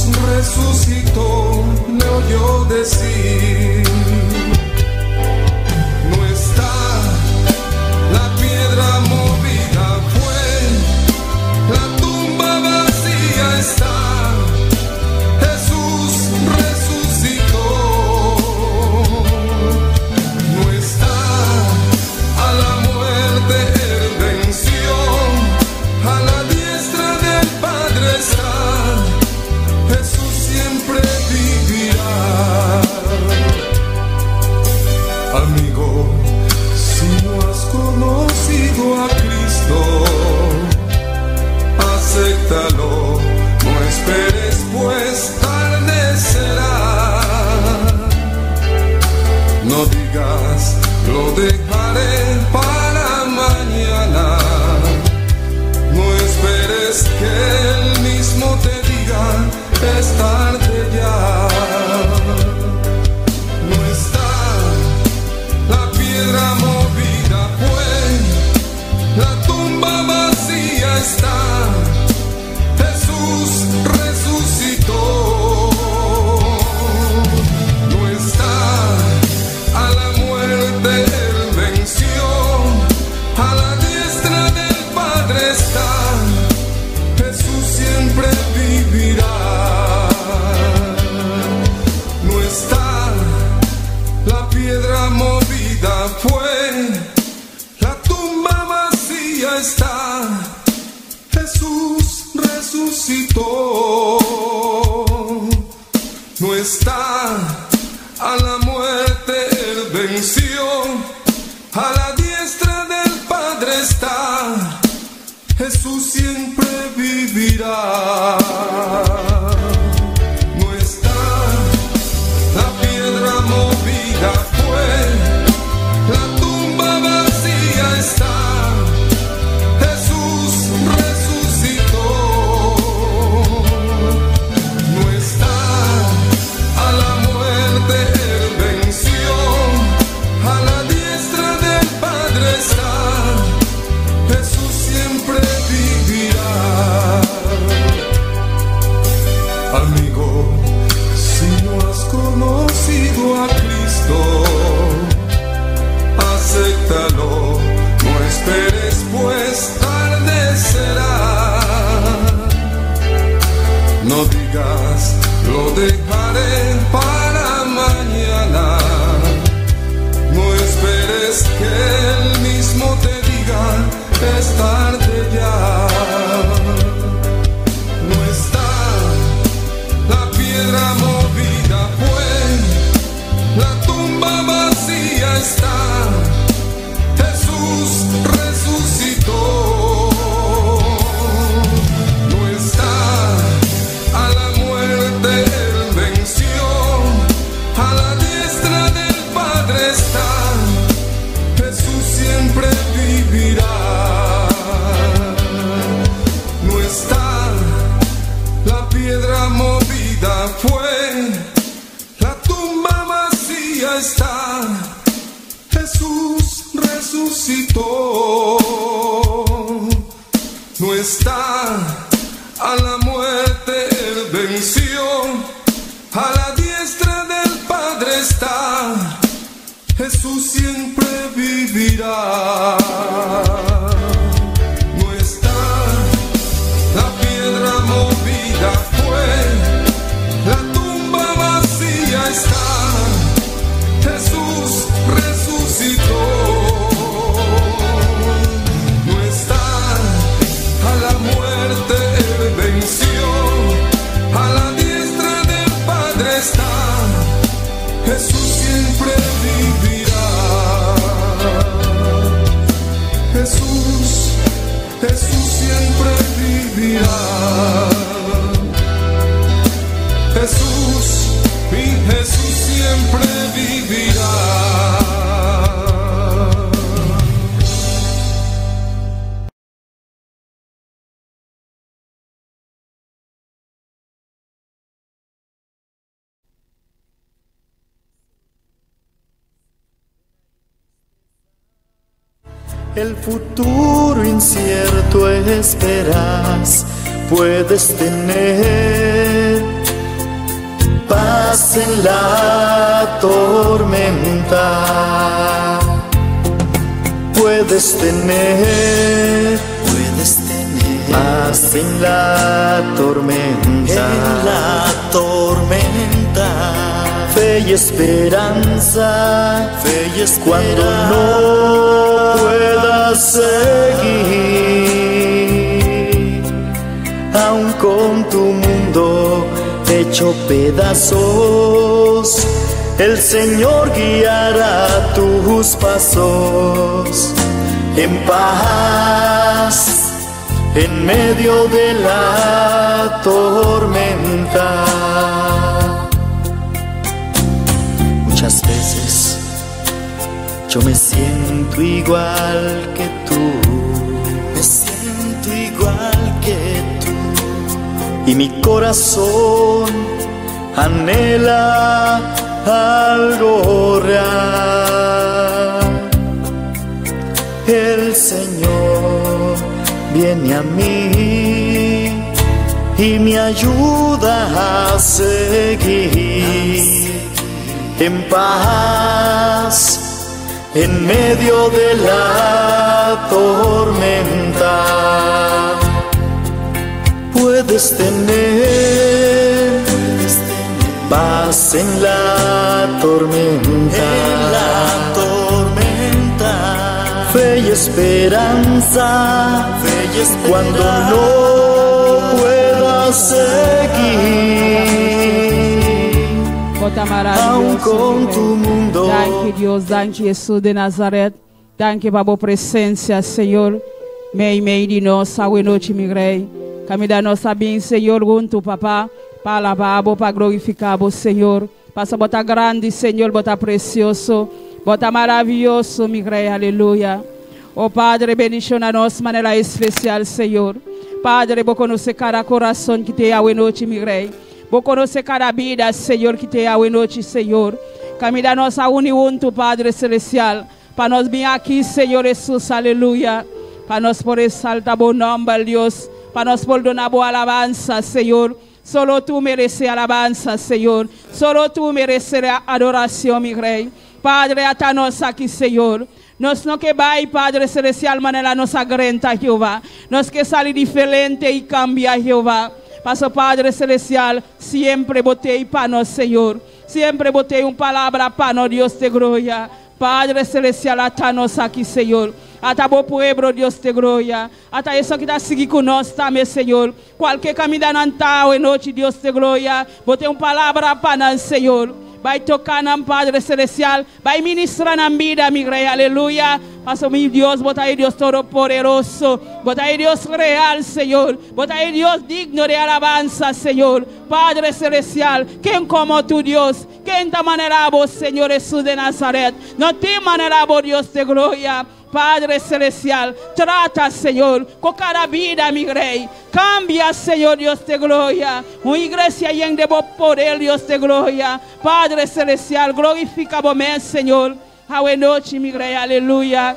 Jesús resucitó, le oyó decir: No está, la piedra movida fue, la tumba vacía está, Jesús resucitó. No está, a la muerte él venció, a la diestra del Padre está, Jesús siempre vivirá. Amigo, si no has conocido a Cristo, acéptalo, no esperes, pues tarde será. No digas, lo dejaré para mañana. No esperes que él mismo te diga, es tarde ya. No está, la piedra movida fue, la tumba vacía está, Jesús resucitó. No está, a la muerte él venció, a la diestra del Padre está, Jesús siempre vivirá. No está, la piedra movida fue, la tumba vacía está, Jesús resucitó. No está, a la muerte él venció, a la diestra del Padre está, Jesús siempre vivirá. No está, la piedra movida fue, la tumba vacía está, Jesús resucitó. No está, a la muerte él venció, a la diestra del Padre está, Jesús siempre vivirá. Amigo, si no has conocido a Cristo, acéptalo, no esperes, pues tarde será. No digas, lo dejaré para mañana. No esperes que él mismo te diga, es tarde ya. No está, la piedra movida fue, la tumba vacía está, Jesús resucitó. No está, a la muerte él venció, a la diestra del Padre está, Jesús siempre vivirá. No está, la piedra movida fue, la tumba vacía está, Jesús resucitó. No está, a la muerte él venció, a la diestra del Padre está, Jesús siempre vivirá. No está, la piedra movida fue, la tumba vacía está, Jesús resucitó. No está, a la muerte él venció, a la diestra del Padre está, Jesús siempre vivirá. Jesús, Jesús siempre vivirá. Jesús, mi Jesús siempre vivirá. El futuro incierto esperas, puedes tener Paz en la tormenta. Puedes tener, puedes tener paz en la tormenta, en la tormenta. Fe y esperanza, fe y esperanza. Cuando no puedas seguir, aun con tu mundo hecho pedazos, el Señor guiará tus pasos en paz, en medio de la tormenta. Muchas veces yo me siento igual que tú, me siento igual que tú, y mi corazón anhela algo real. El Señor viene a mí y me ayuda a seguir en paz, en medio de la tormenta. Puedes tener paz en la tormenta, en la tormenta. Fe y esperanza, fe y esperanza. Cuando no puedas seguir, aun con tu mundo. Danki Dios, danki Jesus di Nazaret. Danki pa bo presensia, Señor. Mei mei di nos, awe nochi, mi Rei. Kaminda nos a bin, Señor, huntu, Papa, pa alabá Bo, pa glorifiká Bo, Señor. Paso Bo ta grandi, Señor, Bo ta presioso, Bo ta maravioso, mi Rei, aleluya. O Padre, bendishoná nos manera espesial, Señor. Padre, Bo konosé kada kurason ku tin awe nochi, mi Rei. Bo konosé kada bida, Señor, ku tin awe nochi, Señor. Kaminda nos a uni huntu, Padre Selestial, pa nos bin aki, Señor Jesus, aleluya. Pa nos por eksaltá Bo nòmber, Dios. Pa nos por duna Bo alabansa, Señor. Solo Bo meresé alabansa, Señor. Solo Bo meresé adorashon, mi Rei. Padre, ata nos aki, Señor. Nos no ke bai, Padre Selestial, manera nos a drenta, Jehová. Nos ke sali diferente i kambia, Jehová. Paso, Padre Selestial, semper Bo t'ei pa nos, Señor. Semper Bo tin un palabra pa nos, Dios di gloria. Padre Selestial, ata nos aki, Señor. Ata bo pueblo, Dios di gloria. Ata esun ku ta sigui ku nos tambe, Señor. Kualke kaminda nan ta nochi, Dios di gloria. Bo tin un palabra pa nos, Señor. Bai toka nan, Padre Selestial. Bai ministrá nan bida, mi Rei. Aleluya. Paso mi Dios, Bo ta Dios todopoderoso. Bo ta Dios real, Señor. Bo ta Dios digno di alabansa, Señor. Padre Selestial, ken komo Tu, Dios? Ken ta manera Bo, Señor Jesus di Nazaret? No tin manera Bo, Dios di gloria. Padre Selestial, trata, Señor, ku kada bida, mi Rei. Kambia, Señor Dios di gloria. Un iglesia yen di Bo poder, Dios di gloria. Padre Selestial, glorifiká Bo mes, Señor. Awe nochi, mi Rei, aleluya.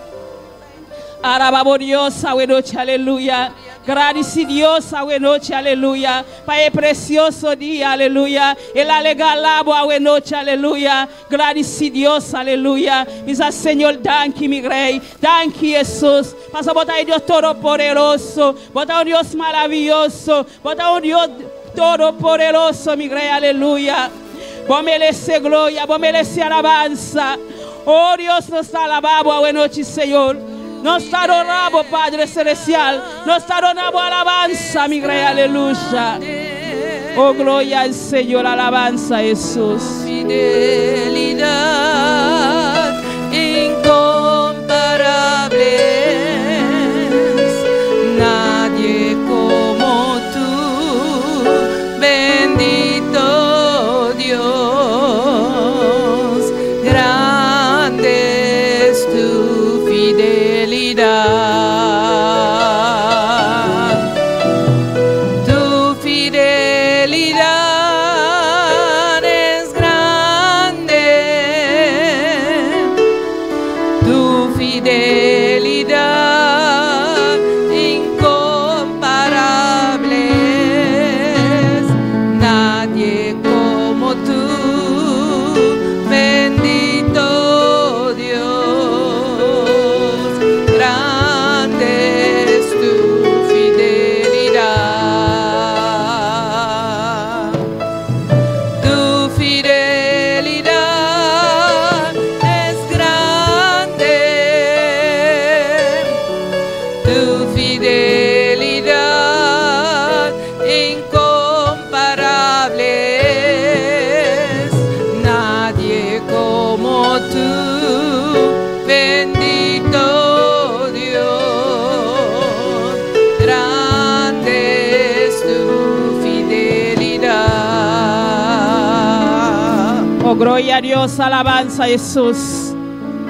Alabá Dios, awe nochi, aleluya. Gradisí Dios, awe nochi, aleluya. Pa e presioso dia, aleluya. El a regalá bo awe nochi, aleluya. Gradisí Dios, aleluya. Bisa Señor, danki, mi Rei. Danki, Jesus. Paso Bo ta Dios todopoderoso. Bo ta un Dios maravioso. Bo ta un Dios todopoderoso, mi Rei, aleluya. Bo meresé gloria, Bo meresé alabansa. Oh Dios, nos ta alabá Bo awe nochi, Señor. Nos ta adorá Bo, Padre Selestial. Nos ta duna Bo alabansa, mi Rei, aleluya. Oh, gloria al Señor, alabansa, Jesus. Fidelidad incomparable es. Nadie como tú, bendito Dios, grande es tu fidelidad. Tu fidelidad es grande. fidelidad, incomparable es. Nadie como tú, bendito Dios. Grande es tu fidelidad. Oh, gloria a Dios, alabanza a Jesús.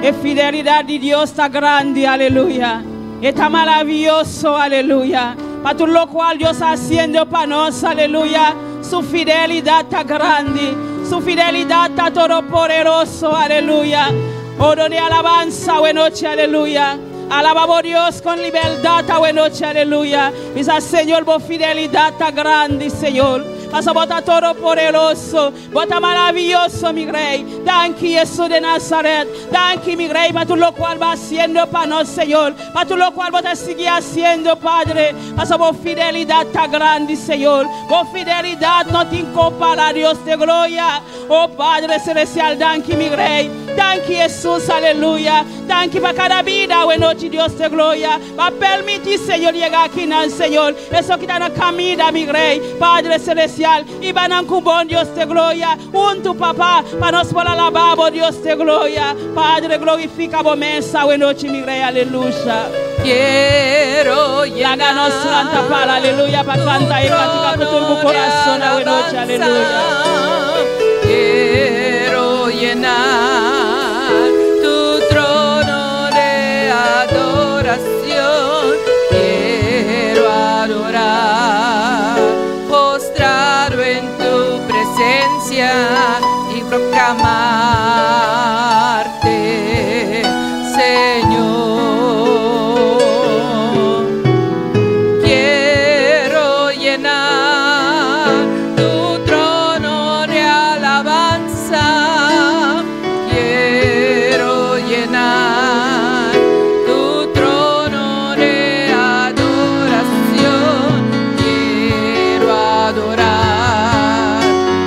E fidelidat di Dios ta grandi, aleluya. E ta maravioso, aleluya. Pa tur loke Dios ta hasiendo pa nos, aleluya. Su fidelidat ta grandi. Su fidelidat ta todopoderoso, aleluya. Oh, dun'É alabansa, awe nochi, aleluya. Alabá Dios ku libertat, awe nochi, aleluya. Bisa, Señor, bo fidelidat ta grandi, Señor. Paso bo ta todopoderoso, bo ta maravioso, mi Rei. Danki, Hesus di Nazaret. Danki, mi Rei, pa tur loke bo ta hasiendo pa nos, Señor. Pa tur loke bo ta sigui hasiendo, Padre. Paso bo fidelidat ta grandi, Señor. Bo fidelidat no tin kompará, Dios di gloria. Oh, Padre Selestial, danki, mi Rei. Danki, Hesus, aleluya. Danki pa kada bida, awe nochi, Dios di gloria. Pa permití, Señor, yega aki, no, Señor. Esun ku ta na kaminda, mi Rei. Padre Selestial. Hiba nan ku bon, Dios di gloria. Huntu, Papa, pa nos por alabá, Dios di gloria. Padre, glorifiká bo mes, awe nochi, mi Rei, aleluya. Quiero Laga nos lanta para, aleluya, pa kanta e kantika ku tur kurason, awe nochi, aleluya. Quiero llenar tu trono de adoración. Quiero adorar, postrado en tu presencia y proclamarte, Señor. Quiero llenar tu trono de alabanza. Quiero llenar tu trono de adoración. Quiero adorar,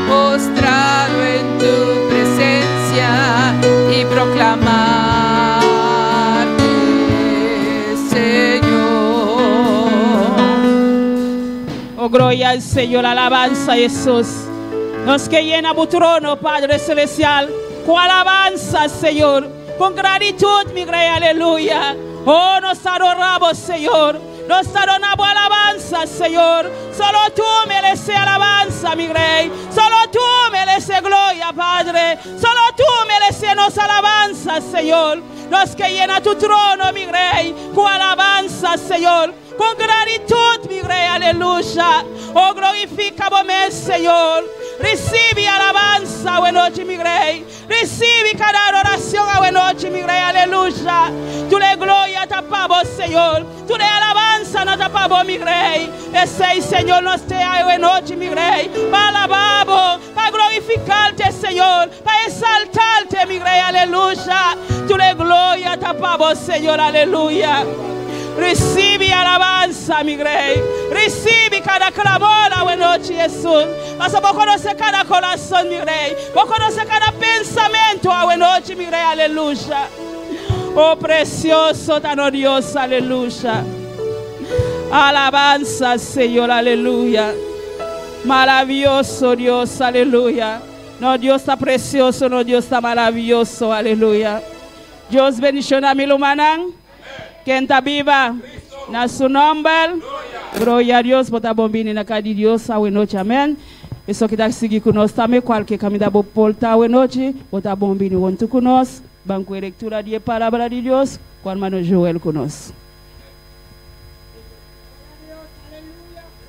postrado en tu presencia y proclamarte, Señor. Oh, gloria al Señor, alabanza a Jesús. Nos ke yena bo trono, Padre Selestial, ku alabansa, Señor, ku gratitut, mi Rei, aleluya. Oh, nos adoramos, Señor. Nos adoramos alabansa, Señor. Solo tú mereces alabansa, mi Rei. Solo tú mereces gloria, Padre. Solo tú mereces nos alabansa, Señor. Nos ke yena tu trono, mi Rei, ku alabansa, Señor. Ku gratitut, mi Rei, aleluya. Oh, glorifiká bo mes, Señor. Risibí alabansa, awe nochi, mi Rei. Risibí kada adorashon, awe nochi, mi Rei, aleluya. Tur gloria ta pa bo, Señor. Tur alabansa ta pa bo, mi Rei. P'esei, Señor, nos t'ei awe nochi, mi Rei. Pa alabá bo, pa glorifiká bo, Señor. Pa eksaltá bo, mi Rei, aleluya. Tur gloria ta pa bo, Señor, aleluya. Risibí alabansa, mi Rei. Risibí kada klamor, awe nochi, Hesus. Mas bo konosé kada kurason, mi Rei. Bo konosé kada pensamentu, awe nochi, mi Rei, aleluya. Oh, presioso ta nos Dios, aleluya. Alabansa, Señor, aleluya. Maravioso Dios, aleluya. Nos Dios ta presioso, nos Dios ta maravioso, aleluya. Dios bendishoná mi rumannan. Ken ta biba? Na su nòmber. Gloria na Dios, bo ta bon bini na kas di Dios, awe nochi, amèn. Esun ku ta sigui ku nos tambe, kualke kaminda bo por ta awe nochi, bo ta bon bini huntu ku nos. Ban ku lektura di palabra di Dios, ku ruman Joel ku nos.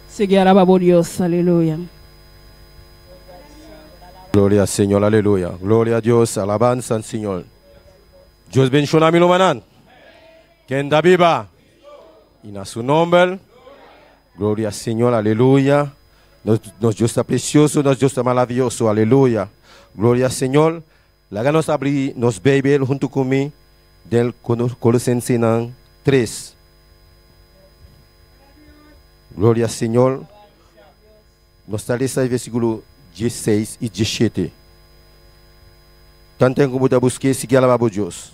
Sigui alabá Dios, aleluya. Gloria al Señor, aleluya. Gloria a Dios, alabanza al Señor. Dios bendishoná mi rumannan. Ken ta biba. I na su nòmber. Gloria al Señor, aleluya. Nos Dios ta presioso, nos Dios ta maravioso, aleluya. Gloria al Señor. Laga nos habri nos Beibel huntu ku mi den Kolosensenan 3. Gloria al Señor. Nos ta lesa versíkulo 16 i 17. Tantu ku bo ta buska, sigui alabá Dios.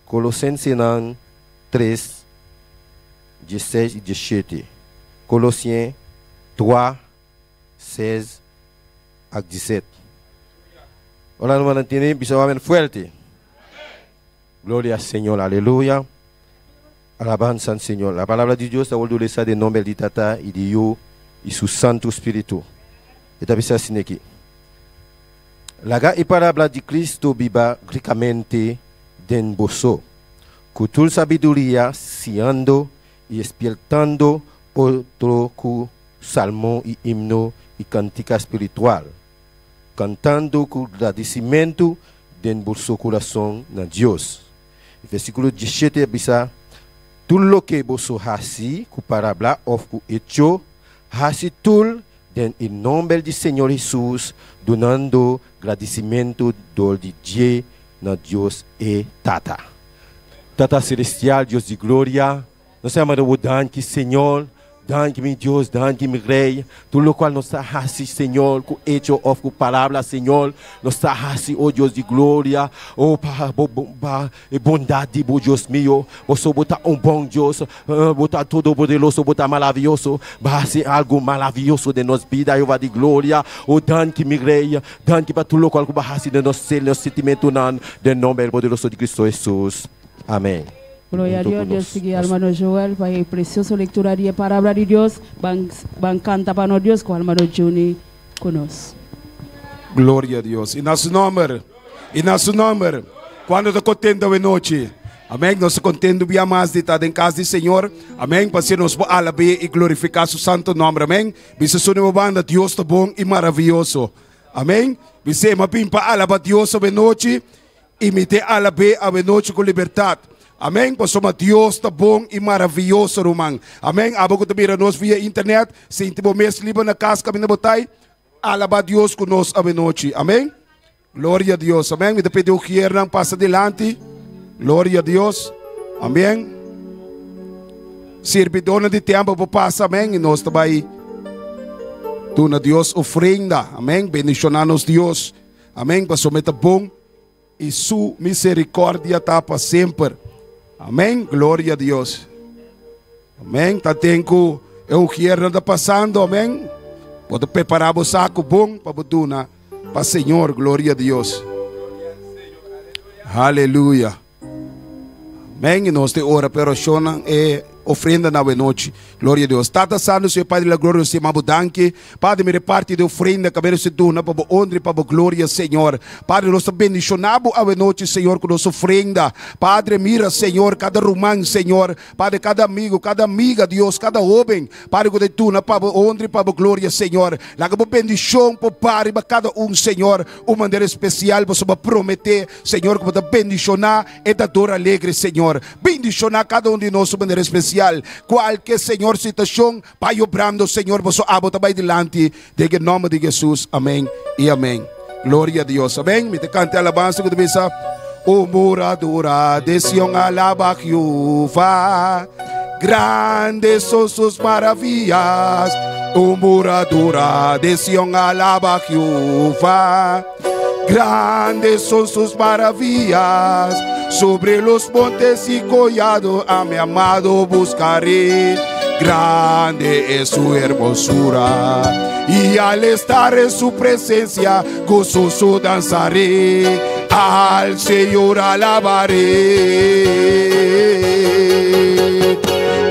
Kolosensenan 3. 16 i 17. Kolosyen 3, 16 ak 17. Ora rumannan tene, bisa un amen fuerte. Gloria al Señor, aleluya. Alabanza al Señor. La palabra di Dios ta wòrdu lesa den nomber di Tata i di Yu i su Santu Spiritu. E ta bisa asin'aki, Laga e palabra di Cristo biba rikamente den boso, ku tur sabiduria, siñando i spiertando otro ku salmo i himno i kantika spiritual, kantando ku gradisimentu den boso kurason na Dios. E versíkulo diesshete a bisa, Tur loke boso hasi ku parabra òf ku echo, hasi tur den e nòmber di Señor Hesus, dunando gradisimentu dor di dje na Dios e Tata. Tata Selestial, Dios di gloria, Nos ta manda bo danki, Señor. Danki, mi Dios, danki, mi Rey. Tur locual nos ta haci, Señor, cu hecho of cu palabra, Señor, nos ta haci, oh Dios di gloria, oh pa bo, pa e bondad di bo, Dios mio. Boso bo ta un bon Dios, bo ta todopoderoso, bo ta maraviyoso. Bo a haci algo maraviyoso den nos bida, Jehová di gloria. Oh danki, mi Rey, danki pa tur locual cu bo a haci den nos ser, nos sentimentonan, den nomber poderoso di Cristo Jesús. Amén. Gloria a Dios, Dios sigui Hermano Joel pa e precioso lectura di e Palabra di Dios. Ban ban canta pa nos Dios cu Hermano Juni cu nos. Gloria a Dios. Y na su nomber. Y na su nomber. Cuando ta contento awe nochi? Amén. Nos ta contento bia mas di ta den cas di Señor. Amén. Pa asina nos por alab'é y glorifica su santo nomber. Amén. Bisa su nuevo banda, Dios ta bon y maravilloso. Amén. Bis'é, m'a bin pa alaba Dios awe nochi. I mi te alab'é awenochi ku libertat. Amèn. Pasobra Dios ta bon i maravioso, ruman. Amèn. Abo ku ta mira nos via internet, sinti bo mes liber na kas kaminda bo ta ei. Alabá Dios ku nos awenochi. Amèn. Gloria a Dios. Amèn. Mi ta pidi ugiernan pasa dilanti. Gloria a Dios. Amèn. Sirbidónan di tèmpel por pasa. Amèn. I nos ta bai duna Dios ofrenda. Amèn. Bendishoná nos Dios. Amén, pasobra e ta bon i su misericordia ta pa semper. Amén, gloria a Dios. Amén, ta ten ku e ugiernan ta pasando, amén. Bo ta prepara bo saco bon pa bo duna pa Señor, gloria a Dios. Aleluya. Amén, i nos te ora pa e oracionnan e ofrenda na awenochi. Gloria a Dios. Tata Santo, Señor Padre de la Gloria, nos te yama bo danki. Padre, mira e parti di ofrenda ku nos duna pa bo honra i pa bo gloria, Señor. Padre, nos ta bendishoná bo awenochi, Señor, ku nos ofrenda. Padre, mira, Señor, kada ruman, Señor. Padre, kada amigo, kada amiga, Dios, kada hóben, Padre, ku ta duna pa bo honra i pa bo gloria, Señor. Laga bo bendishon por baha riba kada un, Señor, un manera espesial, pasobra bo a prometé, Señor, ku bo ta bendishoná e dador alegre, Señor. Bendishoná kada un di nos un manera espesial. Kualke, Señor, situashon, Bai obrando, Señor, boso abo ta bai dilanti, den e nomber di Jesus. Amen i amen. Gloria a Dios. Amen. Mi ta kanta e alabansa ku ta bisa, O moradora de Sion, alaba Jehová. Grandes son sus maravillas. O moradora de Sion, alaba Jehová. Grandes son sus maravillas. Sobre los montes y collados a mi amado buscaré. Grande es su hermosura. Y al estar en su presencia, gozoso danzaré. Al Señor alabaré.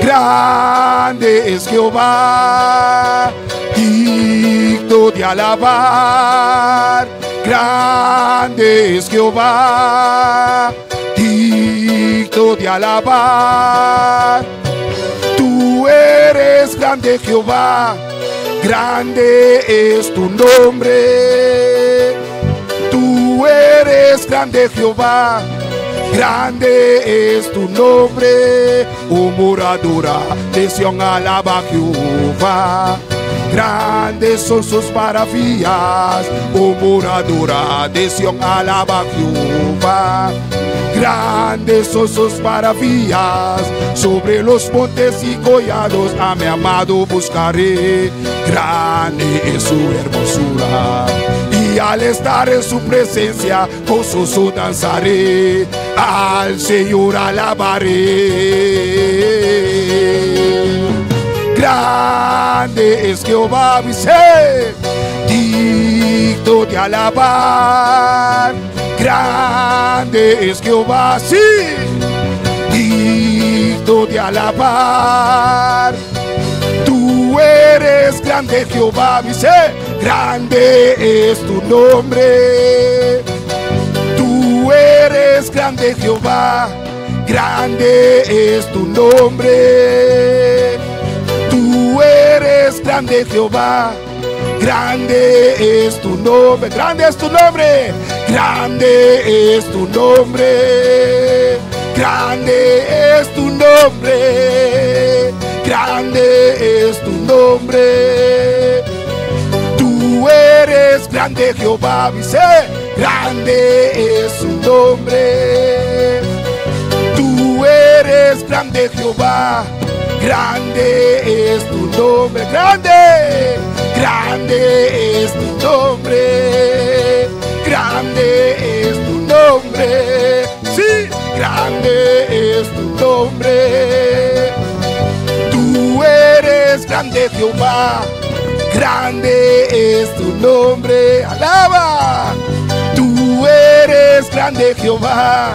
Grande es Jehová, digno de alabar. Grande es Jehová, digno de alabar. Tú eres grande Jehová, grande es tu nombre. Tú eres grande Jehová, grande es tu nombre. O moradora de Sion, alaba Jehová. Grandes son sus maravillas, o moradora de Sion, alaba Jehová. Grandes son sus maravillas, sobre los montes y collados a mi amado buscaré. Grande es su hermosura, y al estar en su presencia, gozoso danzaré, al Señor alabaré. Grande es Jehová, mi ser, digno de alabar. Grande es Jehová, sí, digno de alabar. Tú eres grande, Jehová, mi ser, grande es tu nombre. Tú eres grande, Jehová, grande es tu nombre. Tú eres grande, Jehová, grande es tu nombre, grande es tu nombre, grande es tu nombre, grande es tu nombre, grande es tu nombre. Tú eres grande, Jehová, mi ser, grande es su nombre. Tú eres grande, Jehová, grande es tu nombre, grande, grande es tu nombre, grande es tu nombre, sí, grande es tu nombre. Tú eres grande, Jehová, grande es tu nombre, alaba. Tú eres grande, Jehová,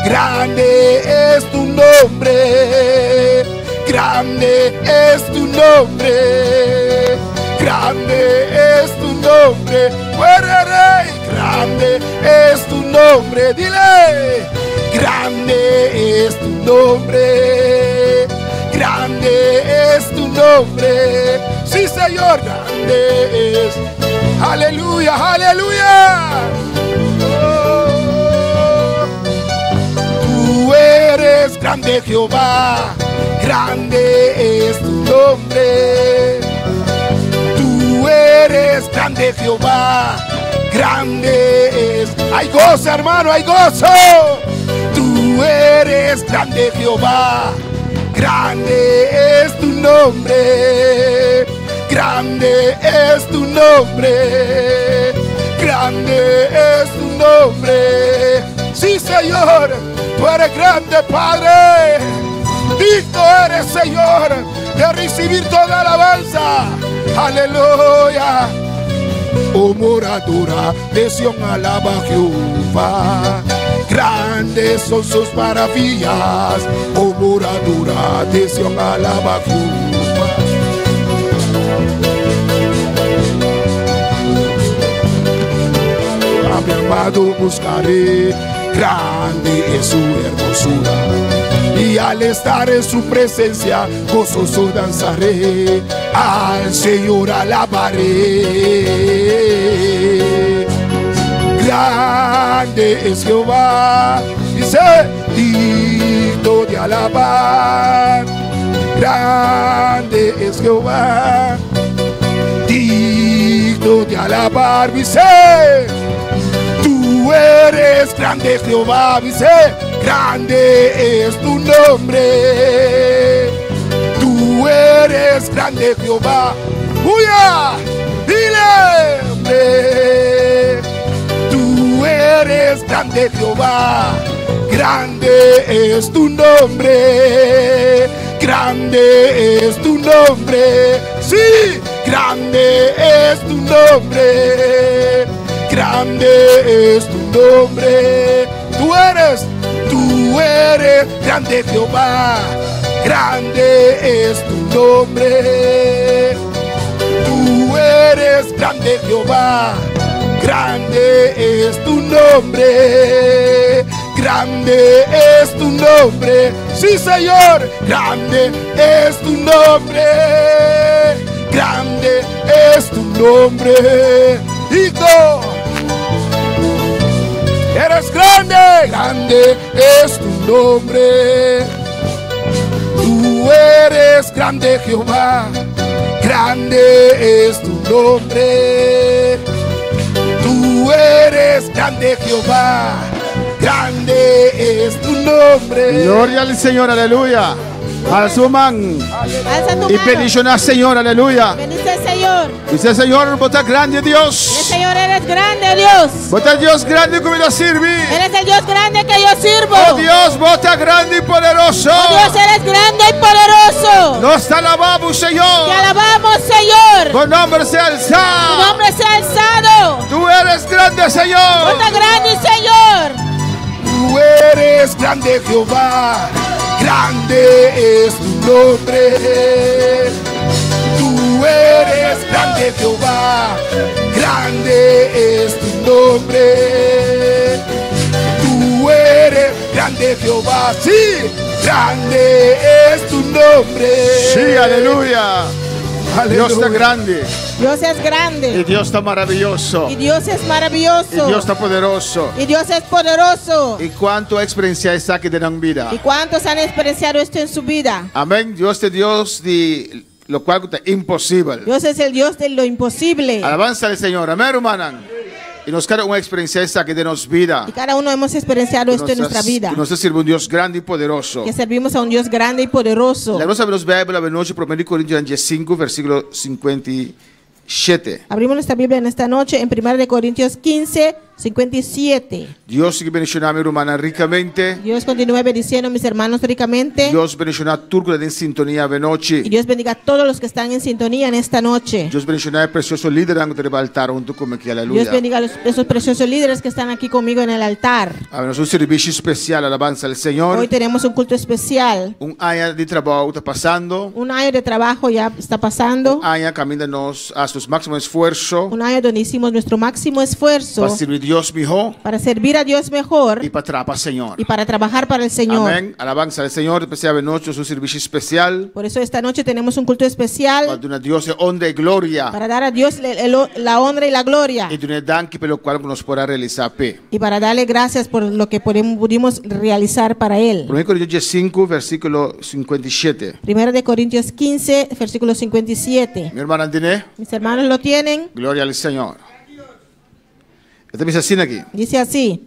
grande es tu nombre, grande es tu nombre, grande es tu nombre, fuera rey, grande es tu nombre, dile, grande es tu nombre, grande es tu nombre, sí Señor, grande es, aleluya, aleluya. Oh. Tú eres grande, Jehová, grande es tu nombre. Tú eres grande, Jehová, grande es. Hay gozo, hermano, hay gozo. Tú eres grande, Jehová, grande es tu nombre. Grande es tu nombre, grande es tu nombre. Sí, Señor, tú eres grande, Padre. Digno eres, Señor, de recibir toda alabanza. Aleluya. Oh moradora de Sión, alaba a Jehová. Grandes son sus maravillas. Oh moradora de Sión, alaba a Jehová. A mi amado buscaré, grande es su hermosura. Y al estar en su presencia, gozoso danzaré, al Señor alabaré. Grande es Jehová, dice, digno de alabar. Grande es Jehová, digno de alabar, dice. Tú eres grande, Jehová, dice, grande es tu nombre. Tú eres grande, Jehová. ¡Uya! Dile, hombre. Tú eres grande, Jehová. Grande es tu nombre. Grande es tu nombre. Sí, grande es tu nombre. Grande es tu nombre. Tú eres grande, Jehová. Grande es tu nombre. Tú eres grande, Jehová. Grande es tu nombre. Grande es tu nombre. Sí, Señor. Grande es tu nombre. Grande es tu nombre. Hijo, eres grande, grande es tu nombre. Tú eres grande, Jehová, grande es tu nombre. Tú eres grande, Jehová, grande es tu nombre. Gloria al Señor, aleluya. Alza Alza tu y mano. bendición al Señor, aleluya. Bendice al Señor. Dice Señor, bota grande El Dios. Señor, eres grande, Dios. Bota Dios grande como yo sirve. Eres el Dios grande que yo sirvo. Oh Dios, bota grande y poderoso. Oh Dios, eres grande y poderoso. Nos te alabamos, Señor. Te alabamos, Señor. Señor. Bo nòmber sea Tu alsá. nombre sea alzado. Tú eres grande, Señor. Bo ta grandi, Señor. Tú eres grande, Jehová, grande es tu nombre. Tú eres grande, Jehová, grande es tu nombre. Tú eres grande, Jehová, sí, grande es tu nombre. Sí, aleluya. Dios ta grandi. Dios es grande. I Dios ta maravioso. Y Dios es maravilloso. I Dios ta poderoso. Y Dios es poderoso. I kuantu a eksperensiá esaki den nan bida? ¿Y cuántos han experienciado esto en su vida? Amèn. Dios ta Dios di loke ta imposibel. Dios es el Dios de lo imposible. Alabansa na Señor. Amèn, rumannan. I nos kada un a eksperensiá esaki den nos bida. Y cada uno hemos experienciado esto en nuestra vida. Nos ta sirbi un Dios grandi i poderoso. Que servimos a un Dios grande y poderoso. Laga nos habri Beibel anochi, 1 Korintionan 5, versíkulo 57. Abrimos nuestra Biblia en esta noche en 1 de Corintios 15, 57. Dios sigui bendishoná mi rumannan rikamente. Dios continúe bendiciendo a mis hermanos ricamente. Dios bendishoná tur ku ta den sintonia anochi. Y Dios bendiga a todos los que están en sintonía en esta noche. Dios bendishoná e presioso lidernan ku ta riba altar huntu ku mi aki, aleluya. Dios bendiga a esos preciosos líderes que están aquí conmigo en el altar. Awe nos tin un servisio spesial, alabansa na Señor. Hoy tenemos un culto especial. Un aña di trabou ta pasando. Un año de trabajo ya está pasando. Un aña kaminda nos a hasi nos máksimo esfuerso Un año donde hicimos nuestro máximo esfuerzo pa sirbi Dios mihó para servir a Dios mejor i pa traha pa Señor. y para trabajar para el Señor. Amèn. Alabansa na Señor. P'esei anochi un servisio spesial Por eso esta noche tenemos un culto especial pa duna Dios honra i gloria para dar a Dios la honra y la gloria i duna danki pa loke nos por a realisá p'e. y para darle gracias por lo que pudimos realizar para Él. 1 Korintionan 5, versíkulo 57. Primera de Corintios 15, versículo 57. Mi rumannan tin'é, Mis hermanos lo tienen. Gloria na Señor. E ta bisa asina aki. Dice así.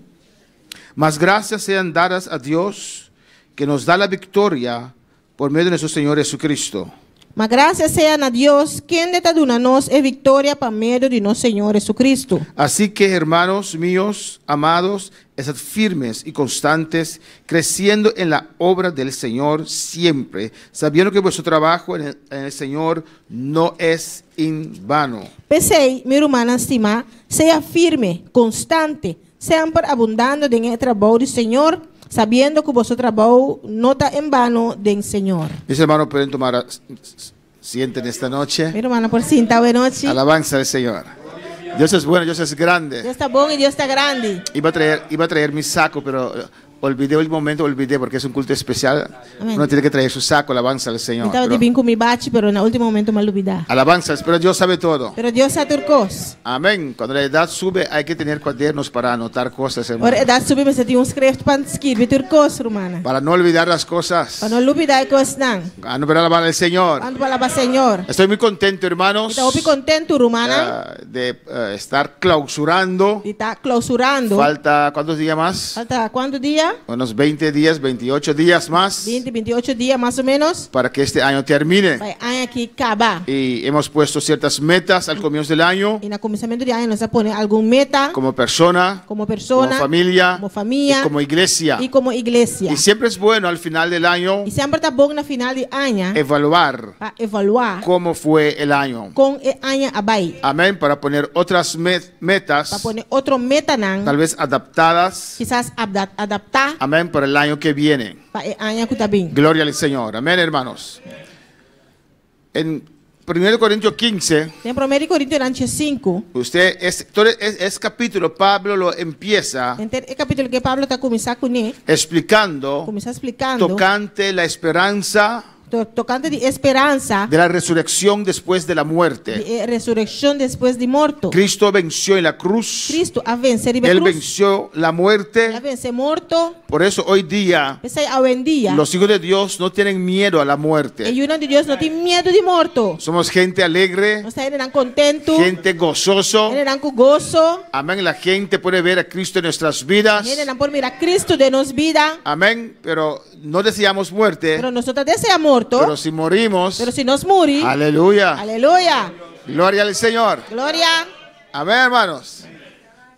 Mas gracias sean dadas a Dios que nos da la victoria por medio de nuestro Señor Jesucristo. Mas gracias sean a Dios, quien ta duna nos e viktoria pa medio di nos Señor Jesucristo. Así que, hermanos míos, amados, estad firmes y constantes, creciendo en la obra del Señor siempre, sabiendo que vuestro trabajo en el Señor no es en vano. P'esei, mi rumannan stimá, sea firme, konstante, semper abundando den e trabou di Señor, sabiendo ku boso trabou no ta en vano den Señor. Mis hermanos pueden tomar asiento en esta noche. Mi rumannan por sinta, bon nochi. Alabanza al Señor. Dios es bueno, Dios es grande. Dios ta bon i Dios ta grandi. Iba a traer mi saco, pero olvidé el momento, olvidé porque es un culto especial. Amén. Uno tiene que traer su saco, alabanza al Señor. Mi tabata bin ku mi bachi, pero na último momento m'a lubidá. Alabanza, pero Dios sabe todo. Pero Dios sa tur kos. Amén. Cuando la edad sube hay que tener cuadernos para anotar cosas, hermano. Ora edat subi, mester tin un script pa skirbi tur kos, rumannan. Para no olvidar las cosas. Pa no lubidá e kosnan. A no alabar al Señor. Kuantu ta alabá Señor. Estoy muy contento, hermanos, Mi ta hopi kontentu, rumannan. De estar clausurando. Di ta klousurando. Falta, ¿cuántos días más? Falta kuantu dia? Unos 20 días, 28 días más 20, 28 dia mas o ménos. para que este año termine. Pa e aña aki kaba. Y hemos puesto ciertas metas al comienzo del año, I na kuminsamentu di aña nos a pone algun meta como persona, komo persona, como familia, komo famia y como iglesia. i komo iglesia. Y siempre es bueno al final del año I semper ta bon na final di aña evaluar pa evaluá cómo fue el año. kon e aña a bai. Amén, para poner otras metas, Pa pone otro metanan, tal vez adaptadas, kisas adaptá amén, para el año que viene. pa e aña ku ta bin. Gloria al Señor. Amén, hermanos. En 1 Corintios 15, Den 1 Korintionan 5, usted es, todo es capítulo, Pablo lo empieza e kapítulo ku Pablo ta kuminsá kuné, explicando kuminsá splikando tocante la esperanza tokante di speransa de la resurrección después de la muerte. di resurekshon despues di morto. Cristo venció en la cruz. Kristu a vense riba Él krus. venció la El a muerte. vense morto. Por eso hoy día P'esei awendia. los hijos de Dios no tienen miedo a la muerte. E yunan di Dios no tin miedu di morto. Somos gente alegre, Nos ta hendenan kontentu. gente gozoso. Hendenan ku goso. Amén. La gente puede ver a Cristo en nuestras vidas. Hendenan por mira Kristu den nos bida. Amén. Pero no deseamos muerte. Pero nos no ta deseá morto. Pero si morimos, Pero si nos muri. Aleluya. Aleluya. Gloria al Señor. Gloria. Amén, hermanos.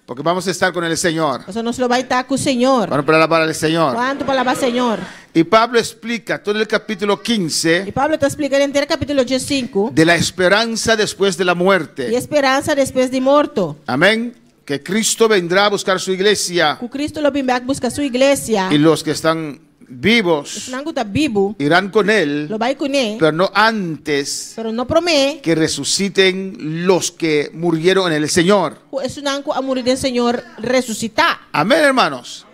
Porque vamos a estar con el Señor. Paso nos lo bai ta ku Señor. Vamos para alabar al Señor. Kuantu pa alabá Señor? Y Pablo explica todo el capítulo 15 I Pablo ta splika henter kapítulo 15 de la esperanza después de la di muerte. speransa despues di morto. Amén. Que Cristo vendrá a buscar su iglesia Ku Kristu lo bin bèk buska su iglesia. y los que están vivos Esnan ku ta bibu irán con él, lo bai kuné, pero no antes pero no promé que resuciten los que murieron en el Señor. ku esnan ku a muri den Señor resusitá. Amén, hermanos.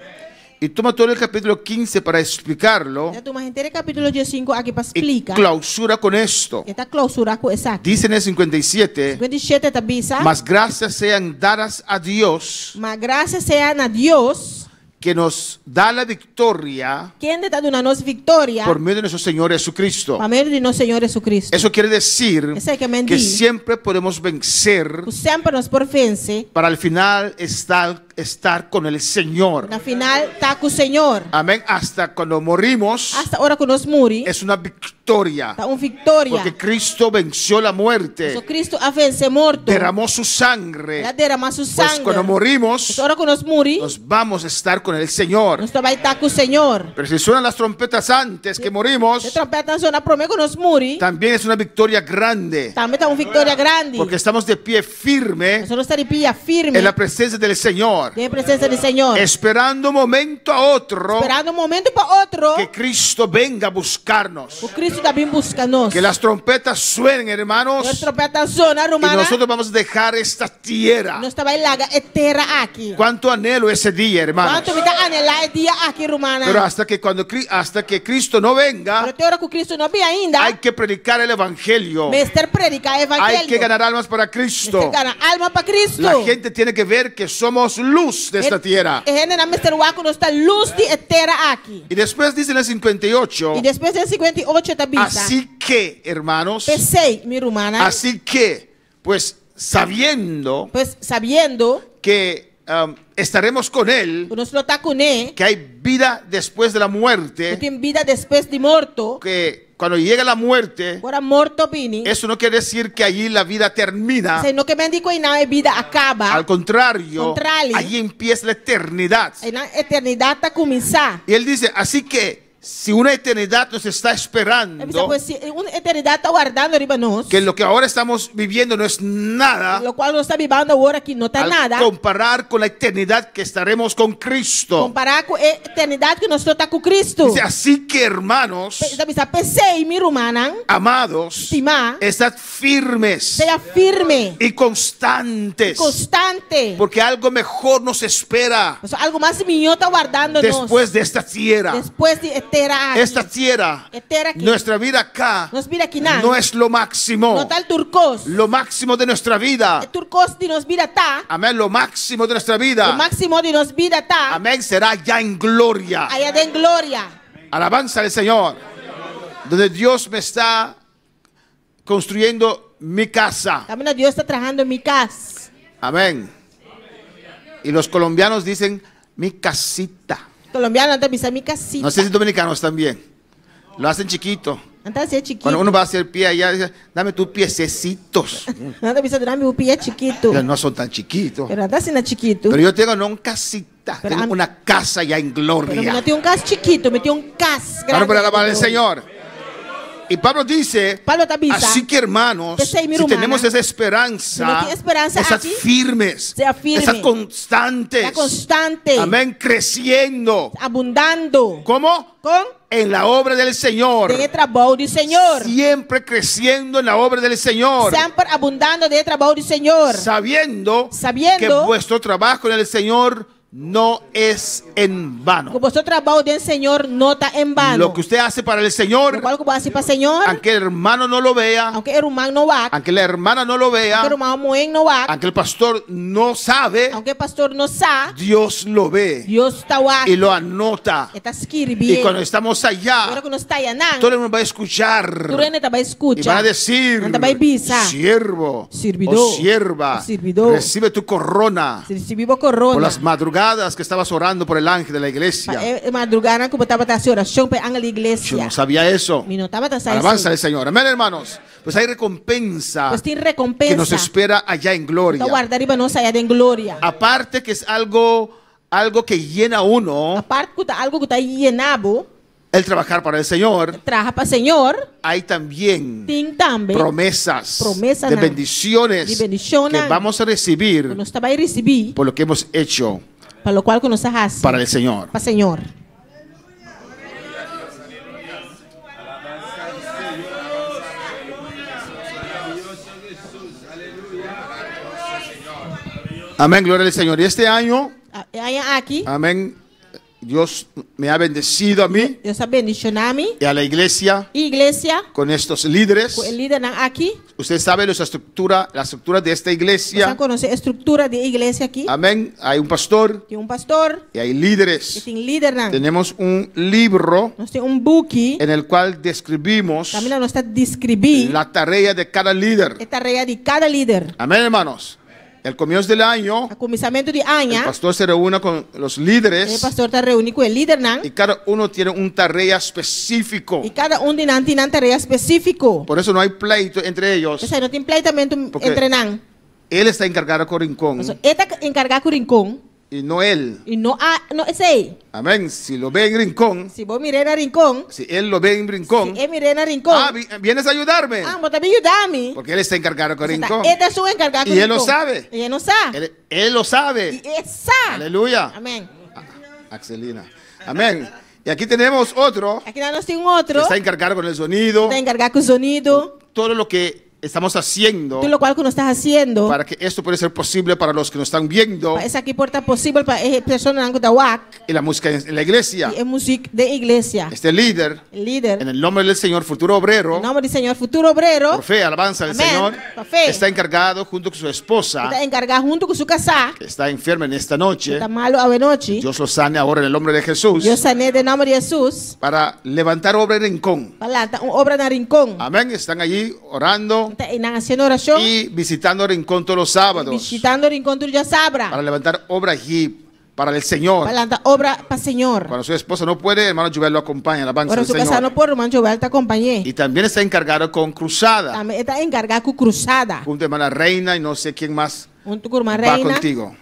Y toma todo el capítulo 15 para explicarlo E ta tuma henter kapítulo 15 aki pa y splika. clausura con esto. E ta klousurá ku esaki. Dice en el 57, 57 ta bisa, mas gracias sean dadas a Dios Ma grasia sea na Dios, que nos da la victoria kende ta duna nos viktoria por medio de nuestro Señor Jesucristo. pa medio di nos Señor Jesucristo. Eso quiere decir Esei ke men que di. siempre podemos vencer Ku semper nos por vense, para al final estar con el Señor. na final ta ku Señor. Amén. Hasta cuando morimos Hasta ora ku nos muri, es una victoria. ta un viktoria. Porque Cristo venció la muerte, Jesucristo a vense morto. derramó su sangre. El a derama su Pues sanger. cuando morimos, Ora ku nos muri, nos vamos a estar con el Señor. nos ta bai ta ku Señor. Pero si suenan las trompetas antes que morimos, E tròmpèt zona promé ku nos muri, también es una victoria grande. tambe ta un viktoria grandi. Porque estamos de pie firme Nos ta di pia firme en la presencia del Señor, den presensia di Señor. esperando un momento a otro Esperando un momento pa otro, que Cristo venga a buscarnos. ku Kristu ta bin buska nos. Que las trompetas suenen, E hermanos, tròmpèt zona, y ruman. nosotros vamos a dejar esta tierra. Nos ta bai laga e tera aki. Cuánto anhelo ese día, hermanos. Kuantu mi ta anhelá e dia aki, ruman. Pero hasta que Cristo no venga, Pero te ora ku Kristu no bin ainda, hay que predicar el evangelio. mester prediká Hay evangelio. que ganar almas para Cristo. Mester gana alma pa Kristu. La gente tiene que ver que somos luz de esta tierra. E hendenan mester wak ku nos ta lus di e tera aki. Y después dice en el 58, I despues den 58 ta bisa. así que, hermanos, P'esei, mi rumannan. así que, pues sabiendo Pues sabiendo que estaremos con Él, ku nos lo ta kuné, que hay vida después de la ku muerte, tin bida despues di morto, que cuando llega la muerte, ora morto bini, eso no quiere decir que allí la vida termina. esei no ke men ku einan e bida a kaba. Al contrario, Kontrali. allí empieza la eternidad. Einan eternidat ta kuminsá. Y él dice, así que si una eternidad nos está E bisa, esperando, pues, si un eternidat ta wardando riba nos, que lo que ahora estamos viviendo no es nada, lokual nos ta bibando awor aki no ta al nada, comparar con la eternidad que estaremos con Cristo. kompará ku e eternidat ku nos ta ku Kristu. Dice, así que hermanos, E ta bisa, p'esei, mi rumannan, amados, stimá, estad firmes sea firme, y constantes, konstante. porque algo mejor nos espera Paso algu mas mihó ta wardando nos después de esta tierra. despues di e tera aki. Esta tierra, E tera aki. nuestra vida acá, Nos bida akinan. no es lo máximo. No ta tur kos. Lo máximo de nuestra vida. E tur kos di nos bida ta. Amén. Lo máximo de nuestra vida. Lo máksimo di nos bida ta. Amén. Será ya en gloria. Aya den gloria. Alabanza al Señor. Donde Dios me está construyendo mi casa. Kaminda Dios ta trahando mi kas. Amén. Y los colombianos dicen mi casita. Kolombianonan ta bisa mi kasita. No sé si dominicanos también. Lo hacen chiquito. Nan ta hasié chikitu. Cuando uno va a hacer pie allá, dice, dame tus piececitos. Nan ta bisa duna mi pia chikitu. Pero no son tan chiquitos. Pero no ta asina chikitu. Pero yo tengo no un casita, Pero tengo una casa ya en Pero gloria. no tin un kas chikitu, mi tin un kas Claro, grandi. para alabar al Señor. Y Pablo dice, Pablo ta bisa, así que hermanos, P'esei, mi si rumannan, tenemos esa esperanza, si nos tin e speransa estad aki, firmes, sea firme, estad constantes, sea konstante, amén, creciendo. Abundando. ¿Cómo? Kon? En la obra del Señor. Den e trabou di Señor. Siempre creciendo en la obra del Señor. Semper abundando den e trabou di Señor. Sabiendo, Sabiendo que vuestro trabajo en el Señor no es en vano. Ku boso trabou den Señor no ta en vano. Lo que usted hace para el Señor, Lokual ku bo hasi pa Señor, aunque el hermano no lo vea, aunke e ruman no wak, aunque la hermana no lo vea, aunke e ruman muhé no wak, aunque el pastor no sabe, aunke e pastor no sa, Dios lo ve Dios ta wak. y lo anota. E ta skirbi. Y cuando estamos allá, Ora ku nos ta ayanan, todo el mundo va a escuchar tur hende ta bai y skucha. van a decir, Nan ta bai bisa. siervo Sirbidó. o sierva, Sirbidó. recibe tu corona Risibí bo korona. por las madrugadas madrugadas que estabas orando por el ángel de la iglesia. Pa e madrugánan ku bo tabata hasi orashon pa e angel di Yo iglesia. no sabía eso. Mi no tabata sa Alabanza esei. al Señor. Amén, hermanos. Pues hay recompensa Pues tin que rekompensa nos espera allá en ku ta gloria. warda riba nos aya den gloria. Aparte que es algo, algo que llena a uno Aparte ku ta algu ku ta yena bo, el trabajar para el Señor, traha pa Señor, hay también tin tambe promesas Promesanan. de bendiciones Di bendishonnan. que vamos a ku recibir nos ta bai risibí por lo que hemos hecho pa lokual ku nos a hasi para el Señor. pa Señor. Amén, gloria al Señor. Y este año, E aña aki, amén, Dios me ha bendecido a mí Dios a bendishoná mi y a la iglesia i iglesia con estos líderes. ku e lidernan aki. Usted sabe la estructura de esta iglesia. Boso konosé e struktura di e iglesia aki. Amén. Hay un pastor Tin un pastor y hay i líderes. tin lidernan. Tenemos un libro Nos tin un buki en el cual describimos kaminda nos ta deskribí la tarea de cada líder. e tarea di kada lider. Amén, hermanos. Al comienzo del año, Na kuminsamentu di el aña, pastor se reúne con los e líderes pastor ta reuní ku e lidernan y cada uno tiene un tarea específico. i kada un di nan tin nan tarea spesífiko. Por eso no hay pleito entre ellos. P'esei no tin pleitamentu Porque entre nan. Él está encargado con Rincón Pasobra e ta enkargá ku Rincon y no él. i no a no esei. Amén. Si lo ve en Rincón, Si bo mir'é na Rincon, si él lo ve en Rincón, si e mir'é na Rincon, ah, vienes a ayudarme. ah, bo ta bin yuda mi. Porque él está encargado con Rincón. E ta esun enkargá ku Y él lo Rincon. sabe. I e no sa. Él lo sabe. I e sa. Aleluya. Amèn. Axelina. Amén. Y aquí tenemos otro Aki nos tin que otro está encargado con el sonido, ta enkargá ku sonido, todo lo que estamos haciendo tur lokual ku nos ta hasiendo. para que esto pueda ser posible para los que nos están viendo Pa esaki por ta posibel pa e personanan ku ta wak y la música en la iglesia. i e muzik den iglesia. Este líder, Lider, en el nombre del Señor, futuro obrero, en nòmber di Señor, futuro obrero, por fe, alabanza al Amén. Señor, Por fe. está encargado junto con su esposa, ta enkargá huntu ku su kasá, que está enferma en esta noche. ta malu awe nochi. Dios lo sane ahora en el nombre de Jesús, Dios san'é den nòmber di Hesus, para levantar obra en Rincón. pa lanta un obra na Rincon. Amén. Están allí orando Ta einan hasiendo orashon, y visitando Rincón todos los sábados bishitando Rincon tur djasabra, para levantar obra allí para el Señor. pa lanta obra pa Señor. Cuando su esposa no puede, hermano Joel lo acompaña, alabanza Ora al su kasá Señor. no por, ruman Joel ta kompañ'é. Y también está encargado con cruzada, Tambe e ta enkargá ku krusada. junto a hermana Reina y no sé quién más Huntu ku ruman va Reina, contigo.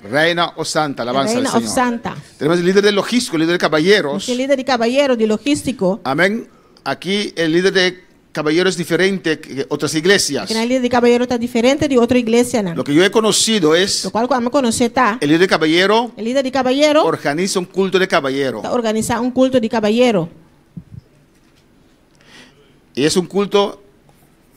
Reina o Santa, alabanza Reina al of Señor. Santa. Tenemos el líder de logístico, el líder de caballeros. E lider di kabayero, di logístiko. Amén. Aquí el líder de caballeros es diferente que otras iglesias. Akinan lider di kabayero ta diferente di otro iglesianan. Lo que yo he conocido es Lokual ku ami konosé ta, el líder de caballero e lider di kabayero organiza un culto de caballero. ta organisá un kulto di kabayero. Y es un culto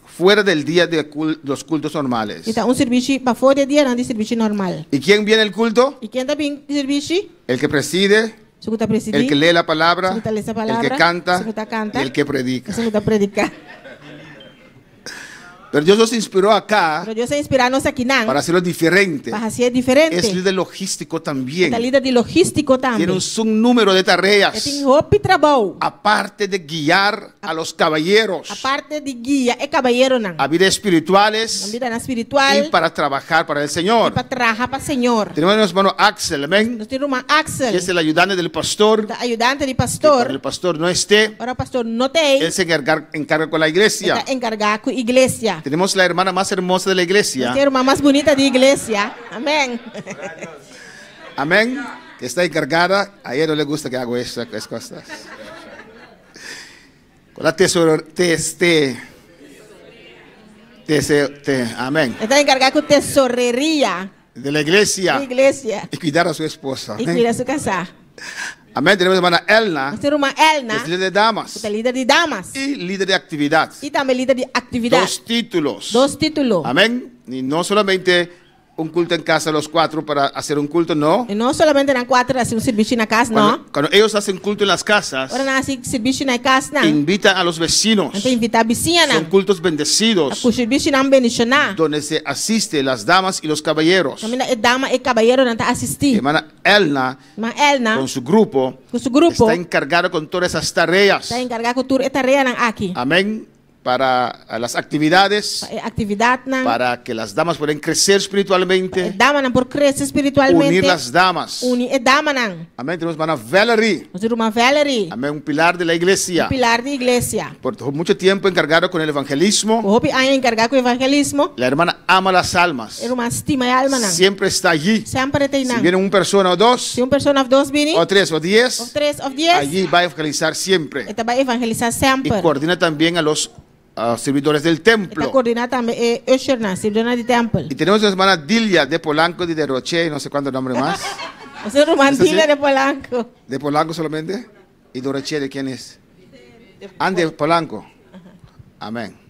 fuera del día de los cultos normales. I ta un servisio pafó di e dianan di servisio normal. ¿Y quién viene al culto? I ken ta bin servisio? El que preside, Esun ku ta presidí, el que lee la palabra, esun ku ta lesa el palabra, que canta esun ku ta kanta, y el que predica. esun ku ta prediká. Pero Dios nos inspiró acá Pero Dios a inspirá nos akinan para hacerlo diferente. pa hasié diferente. Es líder logístico también. Ta lider di logístiko tambe. Tiene un sinnúmero de tareas. E tin hopi trabou. Aparte de guiar a los caballeros Aparte di guia e kabayeronan. a vidas espirituales Na bida spiritual y para trabajar para el Señor. Pa traha pa Señor. Tenemos a nuestro hermano Axel, amén, Nos tin ruman Axel, que es el ayudante del pastor. ta ayudante di Que cuando pastor. el pastor no esté, Ora pastor no t'ei, él se encarga con la iglesia. ta enkargá ku iglesia. Tenemos la hermana más hermosa de la iglesia. Nos tin ruman mas bunita di iglesia. Amèn. Amén. Que está encargada. A ella no le gusta que hago esas cosas. Con la tesoro, T, T, T, C, T. Amén. E ta enkargá ku tesoreria De la iglesia. di iglesia. Y cuidar a su esposa. I Amén. kuida su kasá. Amén. Tenemos a hermana Elna, Nos tin ruman que Elna, es líder de damas ta lider di damas. y líder de actividad. I tambe lider di aktividat. Dos títulos. Dos título. Amén. Y no solamente un culto en casa los cuatro para hacer un culto, no. I no solamente nan kuater hasi un servisio na kas, Cuando, no. cuando ellos hacen culto en las casas, Ora nan hasi servisio na kasnan. invitan a los vecinos. Nan ta invitá bisiñanan. Son cultos bendecidos Ku servisionan bendishoná. donde se asiste las damas y los caballeros. Kaminda e dama i kabayeronan ta asistí. Hermana Elna, Ruman Elna, con su grupo, ku su grupo, está encargada con todas esas tareas. ta enkargá ku tur e tareanan aki. Amén. Para las actividades, Pa e aktividatnan. Para que las damas puedan crecer espiritualmente. E damanan por krese spiritualmente. Unir las damas. Uni e damanan. Amén. Tenemos hermana Valerie. Nos ruman Valerie. Amén. Un pilar de la iglesia. Un pilar di iglesia. Por mucho tiempo encargado con el evangelismo. Hopi aña enkargá ku evangelismo. La hermana ama las almas. E ruman stima e almanan. Siempre está allí. Semper e ta einan. Si viene una persona o dos. Si un persona òf dos bini. O tres o 10. Òf tres òf dies. Allí va a evangelizar siempre. E ta bai evangelisá semper. Y coordina también a los servidores del templo. E ta coordiná tambe e ushernan, sirbidornan di tèmpel. Y tenemos a la hermana Dilia de Polanco, de Roche, no sé cuánto nombre más. Nos tin ruman ¿Es así? Dilia de Polanco. ¿De Polanco solamente? ¿Y Doroche de quién es? Ah, de Polanco. Amén.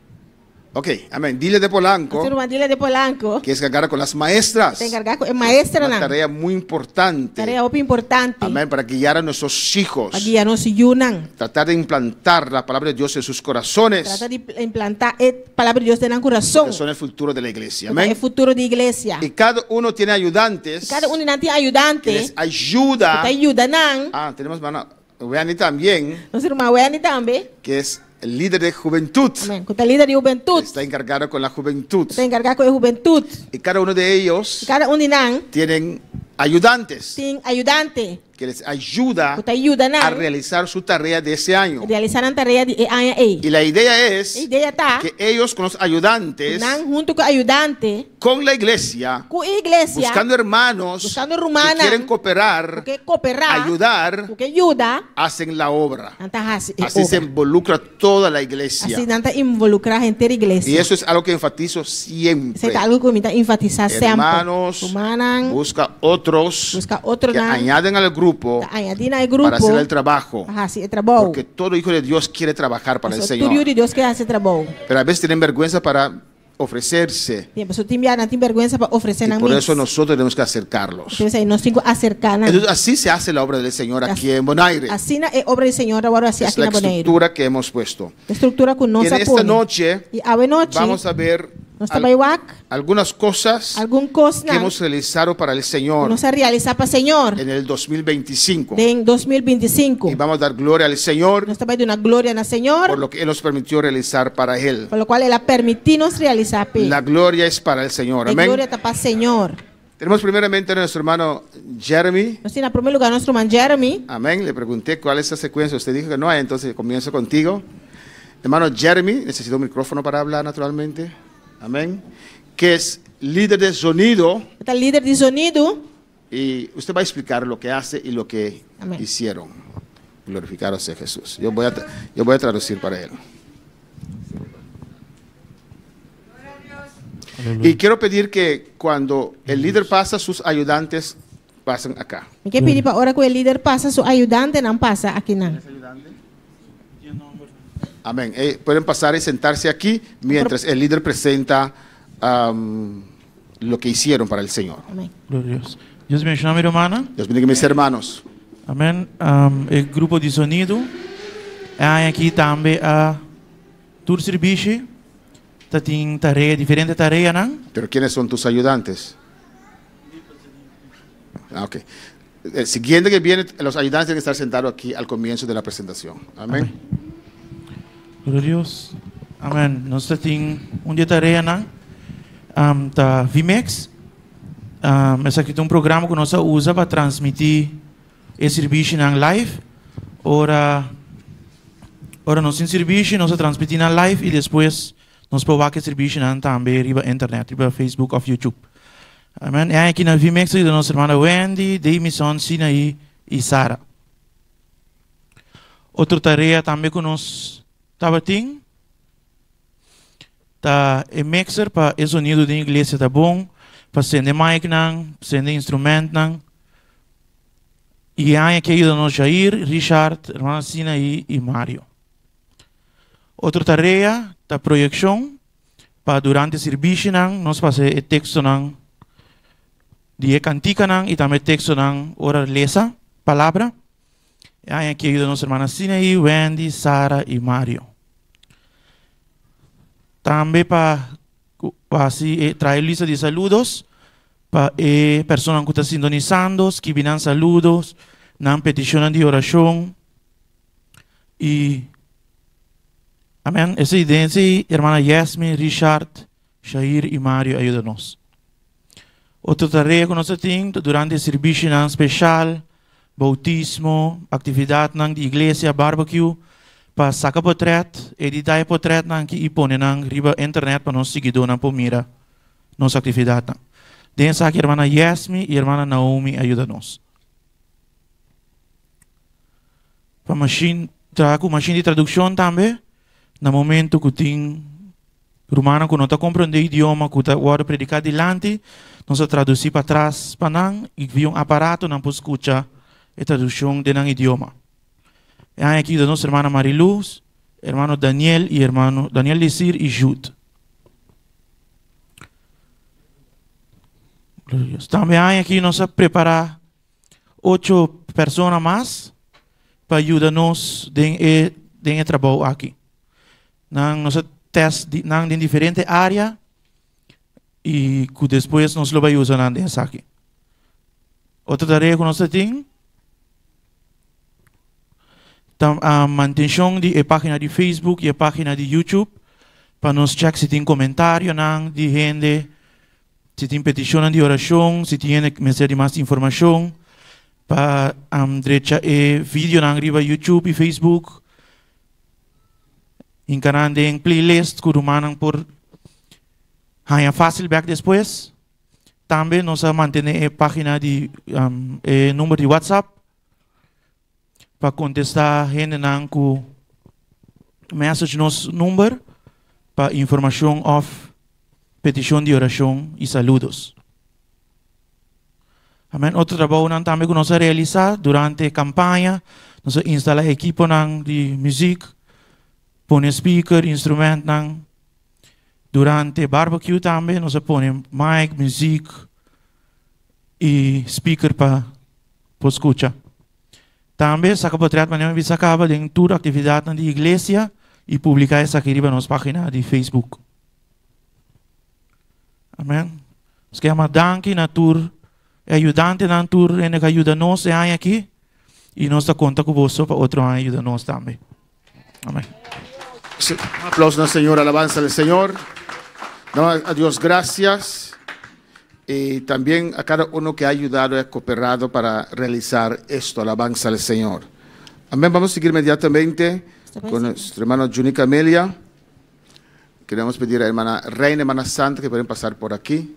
Ok, amén. Dilia de Polanco. Nos tin ruman Dilia de Polanco. Que es encargada con las maestras. Ta enkargá ku e maestranan. Una tarea muy importante. Tarea hopi importante. Amén, para guiar a nuestros hijos. Pa guia nos yunan. Tratar de implantar la palabra de Dios en sus corazones. Trata di implantá e palabra di Dios den nan kurason. Que son el futuro de la iglesia. Amén. Amén. E futuro di iglesia. Y cada uno tiene ayudantes. I kada un di nan tin ayudante. Que les ayuda. Ku ta yuda nan. Ah, tenemos hermana Wendy también. Nos ruman Wendy tambe. Que es el líder de juventud. Amén. Ku ta líder di hubentut. Está encargado con la juventud. Ta enkargá ku e hubentut. Y cada uno de ellos. I kada un di nan. Tienen ayudantes. Tin ayudante. Que les ayuda Ku ta yuda nan. a realizar su tarea de ese año. Realisá nan tarea di e aña ei. Y la idea es E idea ta que ellos con los ayudantes, nan huntu ku ayudante, con la iglesia, ku iglesia, buscando hermanos buscando que rumannan quieren cooperar, ku ke kooperá, ayudar, ku ke yuda, hacen la obra. Nan ta hasi e Así se obra. involucra toda la iglesia. Asina nan ta involukrá henter iglesia. Y eso es algo que enfatizo siempre. Esei ta algu ku mi ta enfatisá semper. Hermanos, Rumannan, busca otros busca otronan que añaden al grupo ta añadí na e grupo para hacer el trabajo. pa hasi e trabou. Porque todo hijo de Dios quiere trabajar para el Pasobra Señor. tur yu di Dios ke hasi trabou. Pero a veces tienen vergüenza para ofrecerse. Tin, pasobra tin bia nan tin bèrgwensa pa ofresé Y nan por mes. eso nosotros tenemos que acercarlos. Entonces, nos tin ku aserká nan. Entonces, así se hace la obra del Señor aquí en Bonaire. Asina e obra di Señor ta wòrdu hasi Es aki la na Boneiru. estructura que hemos puesto. E struktura ku nos Y en a esta pone. noche I awe nochi vamos a ver nos ta bai wak algunas cosas algun kosnan que hemos realizado para el ku Señor nos a realisá pa Señor en el 2025. den 2025. Y vamos a dar gloria al Señor Nos ta bai duna gloria na Señor por lo que Él nos permitió realizar para Él. pa lokual El a permití nos realisá p'e. La gloria es para el Señor. E Amén. gloria ta pa Señor. Tenemos primeramente a nuestro hermano Jeremy. Nos tin na promé lugá nos ruman Jeremy. Amén. Le pregunté cuál es la secuencia. Usted dijo que no hay, entonces comienzo contigo. Hermano Jeremy, necesito un micrófono para hablar naturalmente. Amén. Que es líder de sonido. E ta líder di sonido. Y usted va a explicar lo que hace y lo que Amén. hicieron. Glorificado sea Jesús. Yo voy a, yo voy a traducir para él. Y quiero pedir que cuando el líder pasa, sus ayudantes pasen acá. Mi ke pidi pa ora ku e líder pasa, su ayudantenan pasa akinan. Amén. Pueden pasar y sentarse aquí mientras el líder presenta lo que hicieron para el Señor. Amén. Gloria a Dios. Dios bendiciona mi hermana. Dios bendiga mis hermanos. Amén. E grupo di sonido. E aki tambe a tur servicio. Ta tin tarea, diferente tareanan? Pero ¿quiénes son tus ayudantes? Ah, ok. El siguiente que viene, los ayudantes tienen que estar sentados aquí al comienzo de la presentación. Amén. Amén. Gloria a Dios. Amén. Nos tin un di tareanan. Ta VMix. Esaki ta un programa ku nos ta usa pa transmití e servisionan live. Ora ora nos tin servisio, nos ta transmití nan live i despues nos por wak e servisionan tambe riba internet, riba Facebook òf YouTube. Amén. I aki na VMix ta yuda nos hermana Wendy, Damison, Sinaí i Sara. Otro tarea tambe ku nos tabatin ta e mixer pa e zonido den iglesia ta bon, pa sende micnan, sende instrumentnan. I e aña aki a yuda nos Jair, Richard, hermana Sinaí i Mario. Otro tarea ta proyekshon pa durante sirbishinan nos pasa e tekstonan di e kantikanan i tambe tekstonan ora lesa palabra. E aña aki a yuda nos hermana Sinaí, Wendy, Sara i Mario. Tambe pa hasi e trae lista di saludos pa e personanan ku ta sintonisando, skibi nan saludos, nan petishonnan di orashon i. Amèn. Esei den esei hermana Yasmin, Richard, Shair i Mario a yuda nos. Otro tarea ku nos a tin ta durante e sirbishinan speshal, boutismo, aktividatnan di iglesia, barbecue, pa saka potrèt, editá e potrètnan aki i pone nan riba internet pa nos siguidónan por mira nos aktividatnan. Den esaki hermana Yasmi i hermana Naomi a yuda nos. Pa mashin, traha ku mashin di tradukshon tambe na momento ku tin Rumannan ku no ta komprondé idioma ku ta wòrdu prediká dilanti, nos a tradusí patras pa nan i via un aparato nan por skucha e tradukshon den nan idioma. E aña aki yuda nos hermana Mariluz, hermano Daniel i hermano Daniel Desir i Jude. Gloria a Dios. Tambe e aña aki nos a prepará ocho persona mas pa yuda nos den e den e trabou aki. Nan nos a test di nan den diferente área i ku despues nos lo bai usa nan den esaki. Otro tarea ku nos ta tin ta ah, mantenshon di e página di Facebook i e página di YouTube pa nos check si tin komentarionan di hende, si tin petishonnan di orashon, si tin hende mester di mas informashon pa drecha e videonan riba YouTube i Facebook. Hinka nan den playlist ku rumannan por haña fásil bèk despues. Tambe nos a mantené e página di e number di WhatsApp pa kontestá hendenan ku message nos number pa informashon òf petishon di orashon i saludos. Amen. Otro trabounan tambe ku nos a realisá durante kampaña, nos a instalá ekiponan di muzik, pone speaker, instrumentnan. Durante barbecue tambe nos a pone mic, muzik i speaker pa por skucha. Tambe saka potret manera mi bisa kaba den tur aktividatnan di iglesia i publiká esaki riba nos página di Facebook. Amen. Nos ke yama danki na tur e ayudantenan, tur hende ku a yuda nos e aña aki. I nos ta konta ku boso pa otro aña yuda nos tambe. Amen. Un aplauso al Señor, alabanza al Señor. Damos a Dios gracias y también a cada uno que ha ayudado y ha cooperado para realizar esto. Alabanza al Señor. Amén. Vamos a seguir inmediatamente con nuestro hermano Juni Camelia. Queremos pedir a hermana Reina, hermana Santa, que pueden pasar por aquí.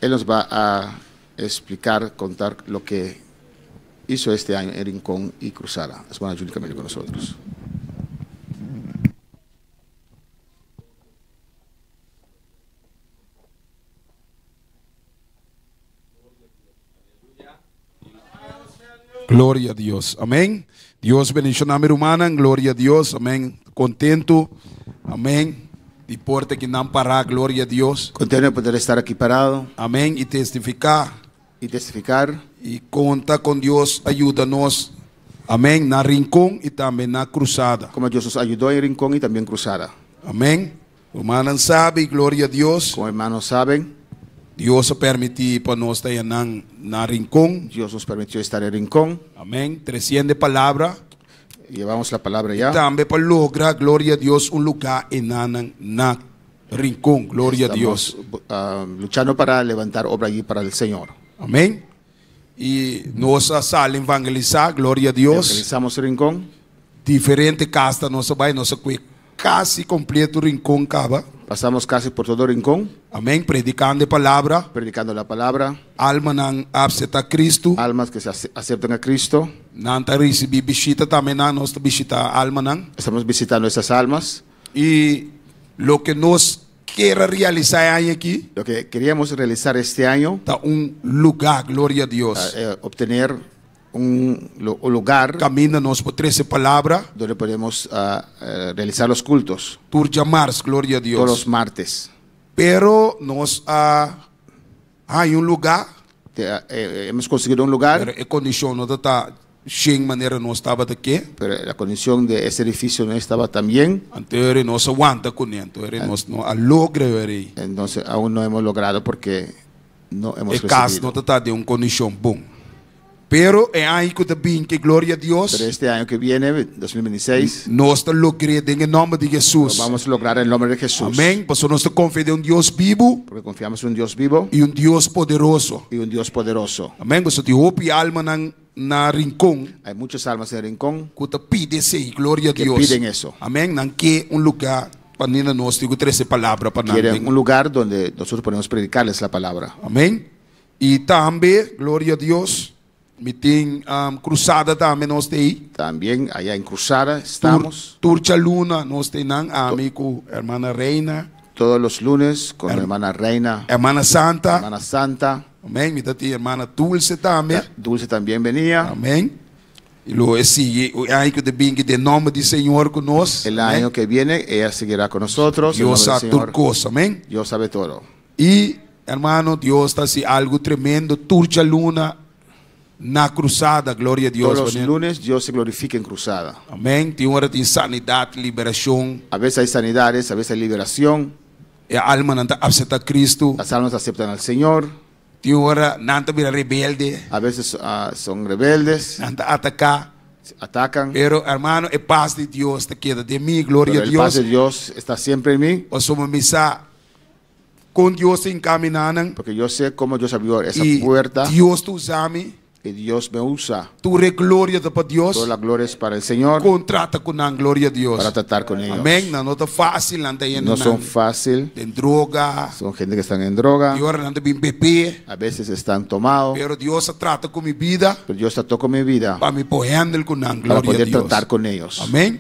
Él nos va a explicar, contar lo que hizo este año en Rincón y Cruzada. Hermana Julie Camilo con nosotros. Gloria a Dios. Amén. Dios bendiciona mi rumannan. Gloria a Dios. Amén. Contento. Amén. Di porta ki nan para. Gloria a Dios. Contento de poder estar aquí parado. Amén. Y testificar. Y testificar. Y conta con Dios a yuda nos. Amén. Na Rincón y tambe na Cruzada. Como Dios nos ayudó en Rincón y también Cruzada. Amén. Rumannan sabi, gloria a Dios. Como hermanos saben. Dios a permiti pa nos ta yanan na Rincón. Dios nos permitió estar en Rincón. Amén. Treciendo e palabra. Llevamos la palabra ya. Y tambe pa logra, gloria a Dios, un lugar enanan na Rincón. Gloria a Dios. Estamos luchando para levantar obra allí para el Señor. Amén. Y nos a sali evangelisa, gloria a Dios. Evangelizamos Rincón. Diferente cas ta nos a bay, nos a cue casi completo Rincón caba. Pasamos casi por todo Rincón. Amén, predicando e palabra. Predicando la palabra. Almanan a acepta Cristo. Almas que se aceptan a Cristo. Nan ta ricibi bishita tambe, nan nos ta bishita almanan. Estamos visitando esas almas. Y loke nos Kier a realisá e aña aki. Lo que queríamos realizar este año. Ta un lugá, gloria a Dios. Obtener un lugar. Kaminda nos por trese palabra. Donde podemos realizar los cultos. Tur djamars, gloria a Dios. Todos los martes. Pero nos a haña un lugá. Hemos conseguido un lugar. Pero e kondishon no ta ta shen manera nos tabata ke. Pero la condicion de ese edificio no estaba tan bien. Anto eri nos a wanta kuné, anto eri nos no a logra eri. Entonces aun no hemos logrado porque no hemos E kas recibido. no ta ta den un kondishon bon. Pero e aña ku ta bin ke gloria Dios. Pero este año que viene, 2026, Nos ta logr'é den e nòmber di lo Hesus. vamos a lograr en el nombre de Jesús. Amèn. Pasobra nos ta konfia den un Dios bibu Porque confiamos en un Dios vivo i un Dios poderoso. y un Dios poderoso. Amèn. Pasobra tin hopi almanan na Rincon Hay muchas almas en Rincón ku ta pidi esei, gloria que Dios. piden eso. Amèn. Nan ke un lugá pa nina nos tin ku trese palabra pa nan. Quieren un lugar donde nosotros podemos predicarles la palabra. Amèn. I tambe, gloria Dios, mi tin Krusada tambe nos ta ei. También allá en Cruzada estamos. Tur djaluna nos ta einan, ami ku hermana Reina. Todos los lunes con la hermana Reina. Hermana Santa. Hermana Santa. Amèn. Mi ta tin hermana Dulce tambe. Dulce también venía. Amèn. I lo e sigui e aña ku ta bin den nòmber di Señor ku nos. El año que viene ella seguirá con nosotros. En Dios nombre del sa Señor. tur kos. Amèn. Dios sabe todo. I, hermano, Dios ta hasi algu tremendo tur djaluna na Krusada. Gloria Dios. Todos los lunes Dios se glorifica en Cruzada. Amèn. Tin ora tin sanidat, liberashon. A veces hay sanidades, a veces hay liberación. E almanan ta aseptá Cristo. Las almas aceptan al Señor. Tin ora nan ta bira rebelde. A veces son rebeldes. Nan ta ataká. Atacan. Pero, hermano, e pas di Dios ta keda den mi. Gloria Pero el Dios. paz de Dios está siempre en mí. Pasobra mi sa kon Dios a enkaminá nan. Porque yo sé cómo Dios abrió esa I puerta. Dios ta usa mi. Y Dios me usa. Tur e gloria ta pa Dios. Toda la gloria es para el Señor. Kon trata ku nan, gloria Dios. Para tratar con ellos. Amèn. Nan no ta fásil, nan ta yendo No son nan fácil. den droga. Son gente que están en droga. I ora nan ta bin bebe. A veces están tomados. Pero Dios a trata ku mi bida. Pero Dios trató con mi vida. Pa mi por handle ku nan, Para gloria poder Dios. tratar con ellos. Amèn.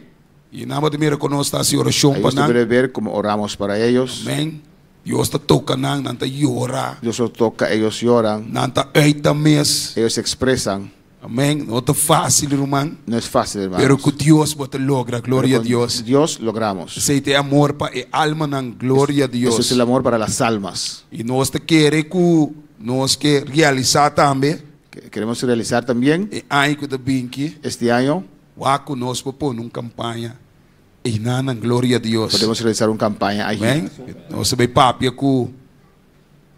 I nan bo ta mira kon nos ta hasi orashon Ahí pa usted nan. puede ver cómo oramos para ellos. Amèn. Dios ta toka nan, nan ta yora. Dios los toca, ellos lloran. Nan ta uita mes. Ellos se expresan. Amèn. No ta fásil, ruman. No es fácil, hermano. Pero ku Dios bo ta logra, gloria Pero con Dios. Dios logramos. Esei ta amor pa e almanan, gloria Dios. Eso es el amor para las almas. I nos ta kere ku nos ke realisá tambe. Queremos realizar también. E aña ku ta bin aki. Este año. Wak ku nos por pone un kampaña. Einan, gloria Dios. Podemos realizar una campaña allí. Amèn. Nos a bai papia ku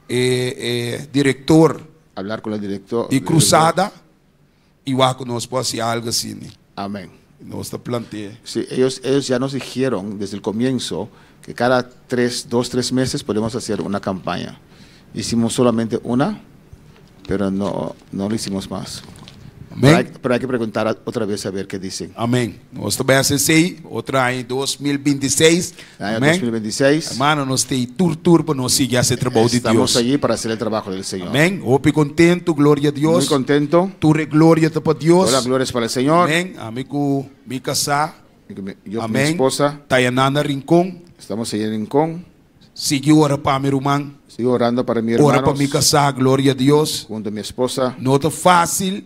e e direktor. Hablar con el director. Di Krusada. I wak ku nos por hasi algu asina. Amén. Nos ta plantea. Sí, ellos, ellos ya nos dijeron desde el comienzo que cada 3, 2, 3 meses podemos hacer una campaña. Hicimos solamente una, pero no, no lo hicimos más. Amén. Pero hay que preguntar otra vez a ver qué dicen. Amèn. Nos ta bai hasi esei, otro aña 2026. Año Amèn. 2026. Hermano, nos t'ei tur tur pa nos sigui hasi e trabou di Estamos Dios. allí para hacer el trabajo del Señor. Amèn. Hopi kontentu, gloria Dios. Muy contento. Tur e gloria ta pa Dios. Toda la gloria es para el Señor. Amèn. Ami ku mi kasá. Yo con mi Amèn. esposa. Ta einan na Rincon. Estamos allí en Rincón. Sigui ora pa mi ruman. Sigo orando para mi Ora hermano. pa mi kasá, gloria Dios. Junto a mi esposa. No ta fásil.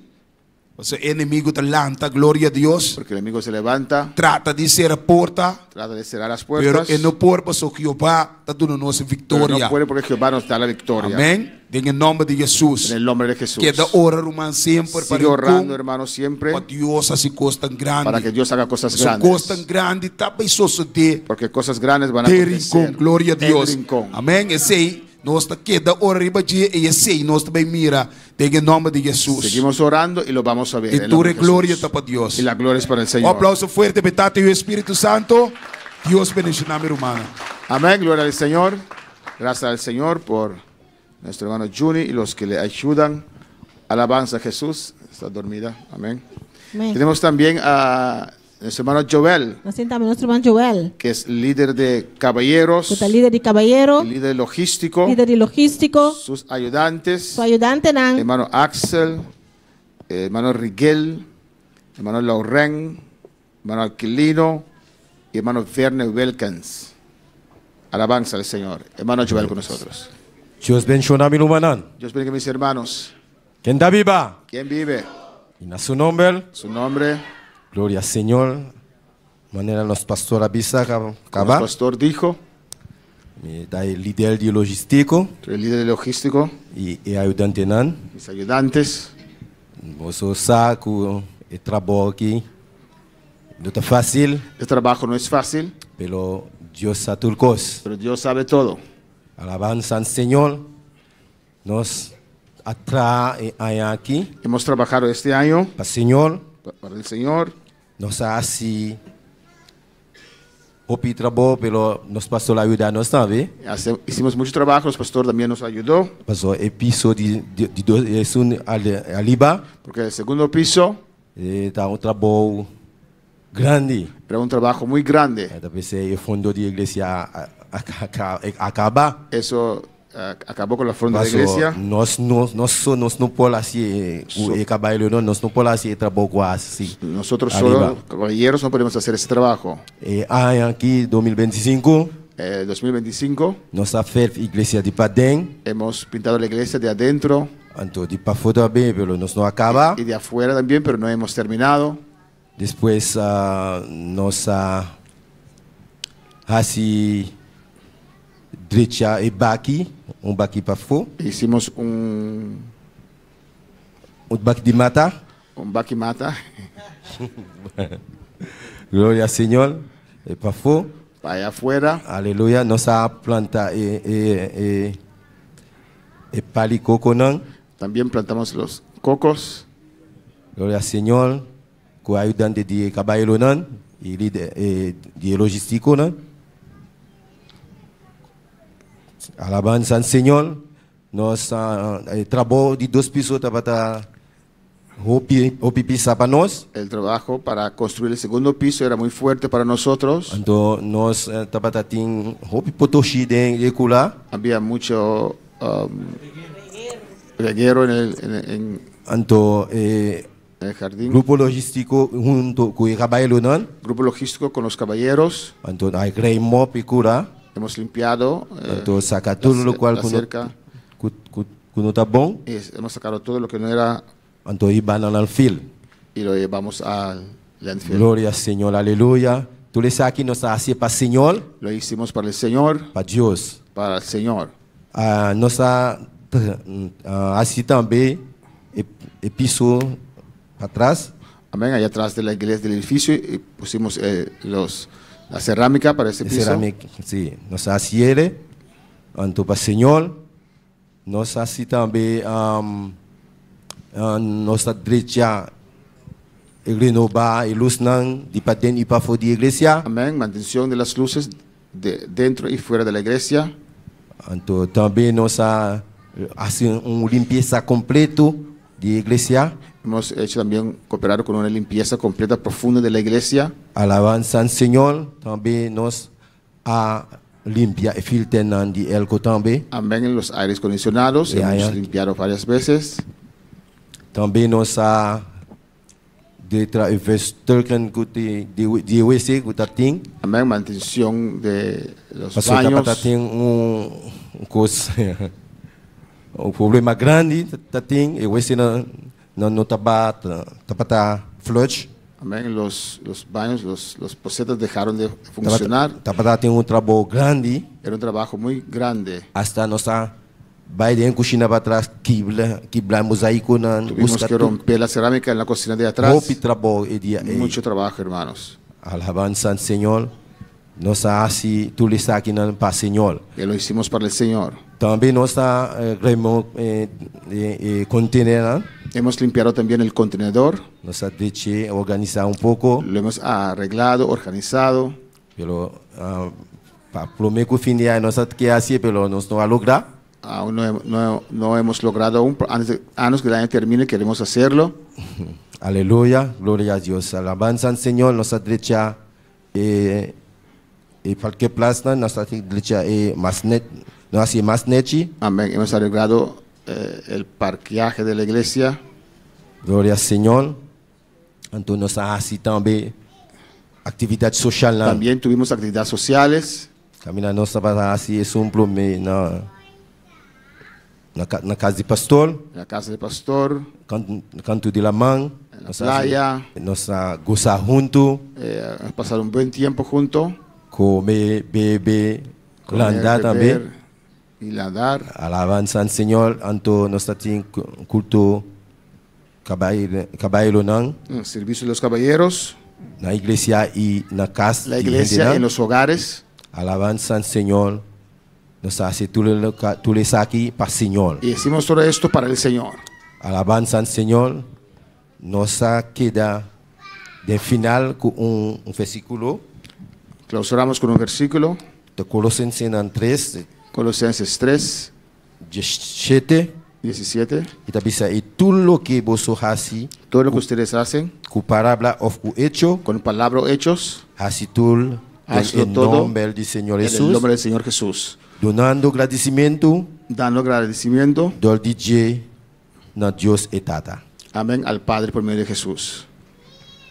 E enemigu ta lanta, gloria Dios. Porque el enemigo se levanta. Trata di sera porta. Trata de cerrar las Pero puertas. e no por paso Jehová ta duna nos Pero viktoria. no puede porque Jehová nos da la victoria. Amèn. Den nòmber di Hesus. En el nombre de Jesús. Keda ora, ruman, semper Sigue orando, hermano, siempre. Pa Dios hasi kos tan grandi. Para que Dios haga cosas So grandes. kos tan grandi, ta bai sosodé. Porque cosas grandes van a Den acontecer. Rincon, gloria En Dios. Rincón. Amèn. Esei, nos ta keda ora riba dje, i esei, nos ta bai mira. Den nòmber di Hesus. Seguimos orando y lo vamos a ver. I en tur nombre de gloria Jesús. ta pa Dios. Y la gloria es para el Un Señor. aplauso fuerte, pa Tata i Spiritu Santu. Dios bendishoná mi ruman. Amén. Gloria al Señor. Gracias al Señor por nuestro hermano Juni y los que le ayudan. Alabanza a Jesús. Está dormida. Amén. Amèn. Tenemos también a nuestro hermano Joel, Nos tin tambe nos ruman Joel, que es líder de caballeros, ku ta lider di kabayero, líder logístico, lider di logístiko, sus ayudantes, su ayudantenan, hermano Axel, hermano Riguel, hermano Lauren, hermano Aquilino y hermano Werner Wilkins. Alabanza al Señor. Hermano Joel con nosotros. Dios bendishoná mi rumannan. Dios bendiga a mis hermanos. Ken ta biba? ¿Quién vive? I na su nòmber. Su nombre. Gloria Señor. Manera nos pastor a bisa Como kaba. el pastor dijo. Mi ta lider di logístiko. El líder logístico. I e ayudantenan. Mis ayudantes. Boso sa ku e trabou aki no ta fásil. El trabajo no es fácil. Pero Dios sa tur kos. Pero Dios sabe todo. Alabanza al Señor. Nos a traha e aña aki. Hemos trabajado este año. Pa Señor. Para el Señor. Nos a hasi hopi trabou, pero nos pastor a yuda nos tambe. Hicimos mucho trabajo, el pastor también nos ayudó. Paso e piso di di dos esun ariba. Porque el segundo piso. Ta un trabou grandi. Era un trabajo muy grande. Ta p'esei e fondo di iglesia a kaba. Eso acabó con la fondo de la iglesia. Nos nos so nos no por hasi ku e kabayeronan nos no por hasi e trabou ku a hasi. Nosotros solo caballeros no podemos hacer ese trabajo. E aña aki 2025. 2025. Nos a verf iglesia di paden. Hemos pintado la iglesia de adentro. Anto di pafó tambe pero nos no a kaba. Y de afuera también pero no hemos terminado. Despues nos a hasi drecha e baki, un baki pafó. Hicimos un. Un baki di mata. Un baki mata. Gloria al Señor. E pafó. Pa allá afuera. Aleluya. Nos a planta e e e e pali kokonan. También plantamos los cocos. Gloria al Señor. Ku ayudante di e kabayeronan i lider di e logistikonan. Alabansa al Señor. Nos e trabou di dos piso tabata hopi hopi pisa pa nos. El trabajo para construir el segundo piso era muy fuerte para nosotros. Anto nos tabata tin hopi potoshi den e kula. Había mucho reguero en el en en Anto e el jardín. Grupo logístico hunto cu e caballeronan. Grupo logístico con los caballeros. Anto a rei mop y cura. Hemos limpiado Anto saca tur locual la cu no cerca. cu cu cu no ta bon. Hemos sacado todo lo que no era. Anto hiba nan al fil. Y lo llevamos al landfill. Gloria Señor, aleluya. Tur esaki nos a haci pa Señor. Lo hicimos para el Señor. Pa Dios. Para el Señor. Nos a haci tambe e piso patras. Amén, allá atrás de la iglesia, del edificio, y pusimos los, la cerámica para ese piso. Cerámica, sí, nos a haci ele, anto pa Señor. Nos a haci tambe, nos a drecha y renoba e luznan di paden y pafo di iglesia. Amén, mantención de las luces de dentro y fuera de la iglesia. Anto tambe nos a haci un limpieza completo di iglesia. Hemos hecho también cooperar con una limpieza completa profunda de la iglesia. Alabanza al Señor, tambe nos a limpia e filternan di elko tambe. Amén, los aires acondicionados, hemos limpiado varias veces. Tambe nos a drecha e verstukken cu di e wc cu ta tin. Amén, mantencion de los Pasobra baños. tabata tin un cos, un problema grandi ta tin, e wc nan no tabata flush. Amén, los los baños, los los posetas dejaron de funcionar. Tabata tin un trabou grandi. Era un trabajo muy grande. Hasta nos a bai den cushina patras kibla kibla mosaiconan. Tuvimos busca que tur. romper la cerámica en la cocina de atrás. Hopi trabou e dia ei. Mucho trabajo, hermanos. Alabanza al Señor. Nos a haci tur esakinan pa Señor. Que lo hicimos para el Señor. Tambe nos a remo e contenernan. Hemos limpiado también el contenedor. Nos a dreche, organisa un poco. Lo hemos arreglado, organizado. Pero pa prome cu fin di aña nos a ke haci, pero nos no a logra. Aún no, no, no hemos logrado aún, antes de, antes que el año termine queremos hacerlo. Aleluya, gloria a Dios. Alabanza al Señor, nos a drecha e e parkeerplaatsnan, nos a drecha e mas net, nos a haci mas nechi. Amén. Hemos arreglado el parqueaje de la iglesia. Gloria al Señor. Anto nos a haci tambe actividad socialnan. También tuvimos actividades sociales. Caminda nos tabata haci esun prome na na na cas di pastor. En la casa del pastor. Canto di laman. En la playa. Nos a goza hunto. Hemos pasado un buen tiempo junto. Come, bebe, Comer, landa tambe. beber y landar. Alabanza al Señor. Anto nos ta tin culto caballeronan. El servicio de los caballeros. Na iglesia y na cas La di iglesia hendenan. en los hogares. Alabanza al Señor. Nos ta hasi tur esaki pa Señor. Y hicimos todo esto para el Señor. Alabansa na Señor. Nos a keda den final ku un versíkulo. Clausuramos con un versículo. Di Kolosensenan 3, Colosenses 3, 17. 17. I ta bisa i tur loke boso hasi, Todo lo que ustedes hacen, ku palabra òf ku echo, con palabra o hechos, hasi tur hazlo den todo nòmber di Señor en el Jesús, nombre del Señor Jesús, dunando gradisimentu dando agradecimiento, dor di dje na Dios e Tata. Amén, al Padre por medio de Jesús.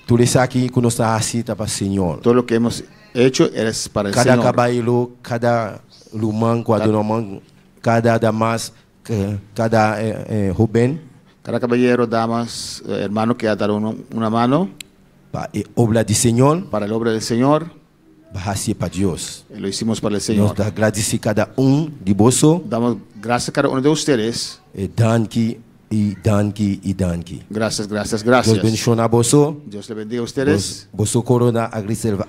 Tur esaki ku nos ta hasi ta pa Señor. Todo lo que hemos hecho es para el Kada Señor. kabayero, kada ruman, kada ruman, kada damas, kada hóben. Cada caballero, damas, hermano que ha dado una mano. Pa e obra di Señor. Para la obra del Señor. Hasi pa Dios. Lo hicimos para el Señor. Nos ta gradisí kada un di boso. Damos gracias a cada uno de ustedes. E danki, i danki, i danki. Gracias, gracias, gracias. Dios bendishoná boso. Dios le bendiga a ustedes. Boso korona a reservá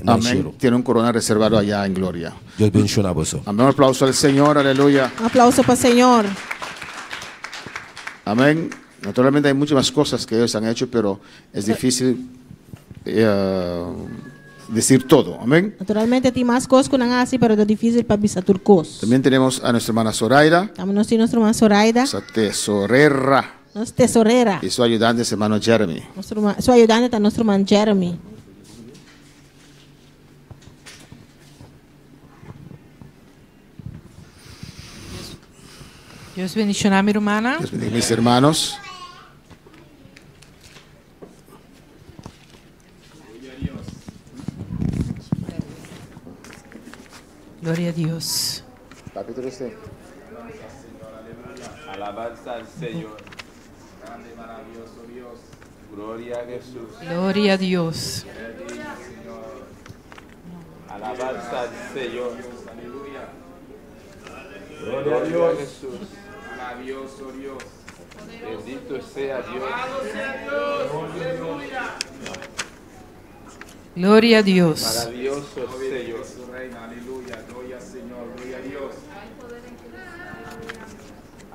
na Amén. shelu. Tiene un corona reservado allá en gloria. Dios bendishoná boso. Amén. Un aplauso al Señor. Aleluya. Un aplauso pa Señor. Amén. Naturalmente hay muchas más cosas que ellos han hecho, pero es difícil decir todo. Amén. Naturalmente tin mas kos ku nan a hasi, pero ta difísil pa bisa tur kos. También tenemos a nuestra hermana Zoraida, Tambe nos tin nos ruman Zoraida, nuestra tesorera, nos tesorera. y su ayudante, su hermano Jeremy. Nos ruman, su ayudante ta nos ruman Jeremy. Dios bendishoná mi rumannan. Dios bendiga mis hermanos. Gloria a Dios. Capítulo 6. Alabanza al Señor. Grande y maravilloso Dios. Gloria a Jesús. Gloria a Dios. Alabanza al Señor. Aleluya. Gloria a Dios. Jesús. Maravilloso Dios. Bendito sea Dios. Gloria a Dios. Maravilloso Señor. Aleluya. Gloria al Señor. Gloria a Dios.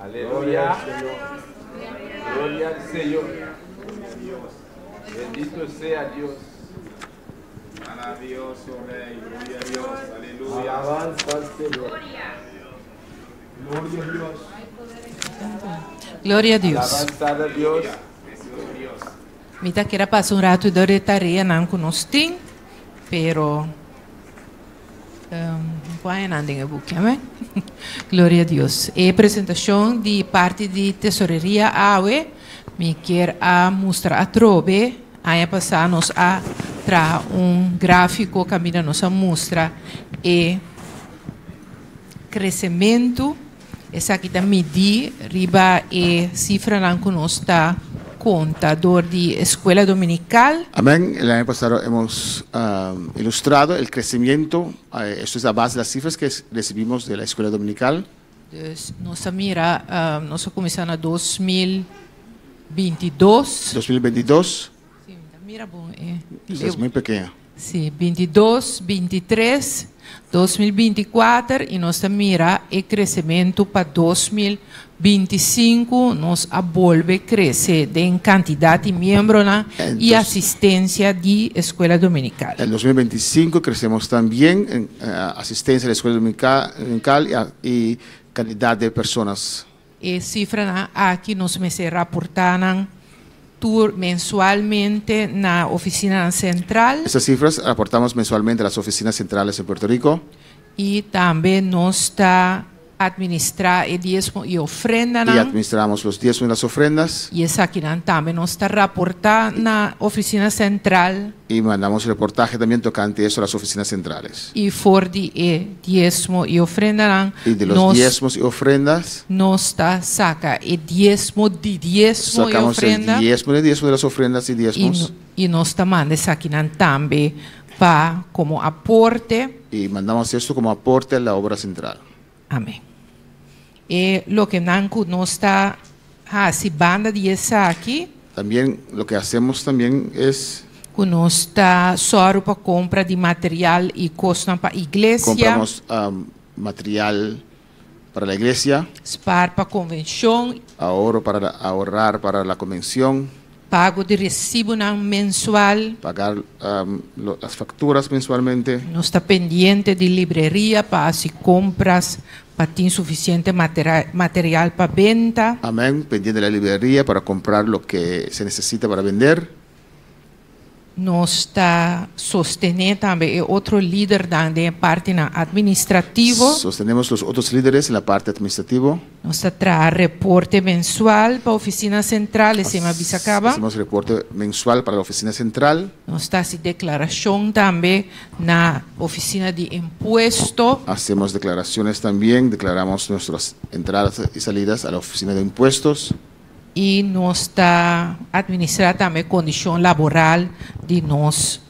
Aleluya. Gloria al Señor. Bendito sea Dios. Maravilloso Rey. Gloria a Dios. Aleluya. Alabanza al Señor. Gloria a Dios. Gloria a Dios. Alabanza a Dios. Mi ta kier a pasa un ratu dor di e tareanan ku nos tin, pero um, nan den e buki, amèn? Gloria a Dios. E presentashon di parti di tesoreria awe, mi kier a mustra atrobe, aña pasá nos a traha un gráfiko kaminda nos a mustra e kresementu, esaki ta midí riba e sifranan ku nos ta konta dor di Escuela Dominical. Amén. El año pasado hemos ilustrado el crecimiento. Esto es a base de las cifras que recibimos de la Escuela Dominical. Dus nos a mira, nos a kuminsá na 2022. 2022. Sí, mira bon. Eso es muy pequeña. Sí, 22, 23, 2024 i nos a mira e kresementu pa 2025 nos a bolbe krese den kantidat di miembronan i Entonces- asistensia di Escuela Dominical. En 2025 crecemos también en asistencia a la Escuela Dominical y cantidad de personas. E sifranan aki nos mester raportá nan tur mensualmente na ofisina sentral. Estas cifras aportamos mensualmente a las oficinas centrales en Puerto Rico. I tambe nos ta administrá e diesmo i ofrenda. Y administramos los diezmos y las ofrendas. I esakinan tambe nos ta raportá na ofisina sentral. Y mandamos el reportaje también tocante eso a las oficinas centrales. I for di e diesmo i ofrendanan Y de los nos, diezmos y ofrendas, nos ta saka e diesmo di diesmo i sacamos el ofrenda. diezmo de diezmo de las ofrendas y diezmos. I nos ta manda esakinan tambe pa komo aporte. Y mandamos esto como aporte a la obra central. Amèn. E loke nan ku nos ta hasi banda di esaki. También lo que hacemos también es Ku nos ta sòru pa kompra di material i kosnan pa iglesia. Compramos material para la iglesia, Spar pa konvenshon, ahorro para ahorrar para la convención, pago di resibonan mensual. Pagar las facturas mensualmente. Nos ta pendiente di libreria pa hasi kompras, pa tin sufisiente material pa benta. Amén. Pendiente de la librería para comprar lo que se necesita para vender. Nos ta sostené tambe e otro lidernan den partinan administrativo. Sostenemos los otros líderes en la parte administrativa. Nos ta traha reporte mensual pa ofisina sentral, esei mi a bisa kaba. Hacemos reporte mensual para la oficina central. Nos ta hasi deklarashon tambe na ofisina di impuesto. Hacemos declaraciones también, declaramos nuestras entradas y salidas a la oficina de impuestos. I nos ta administrá tambe kondishon laboral di nos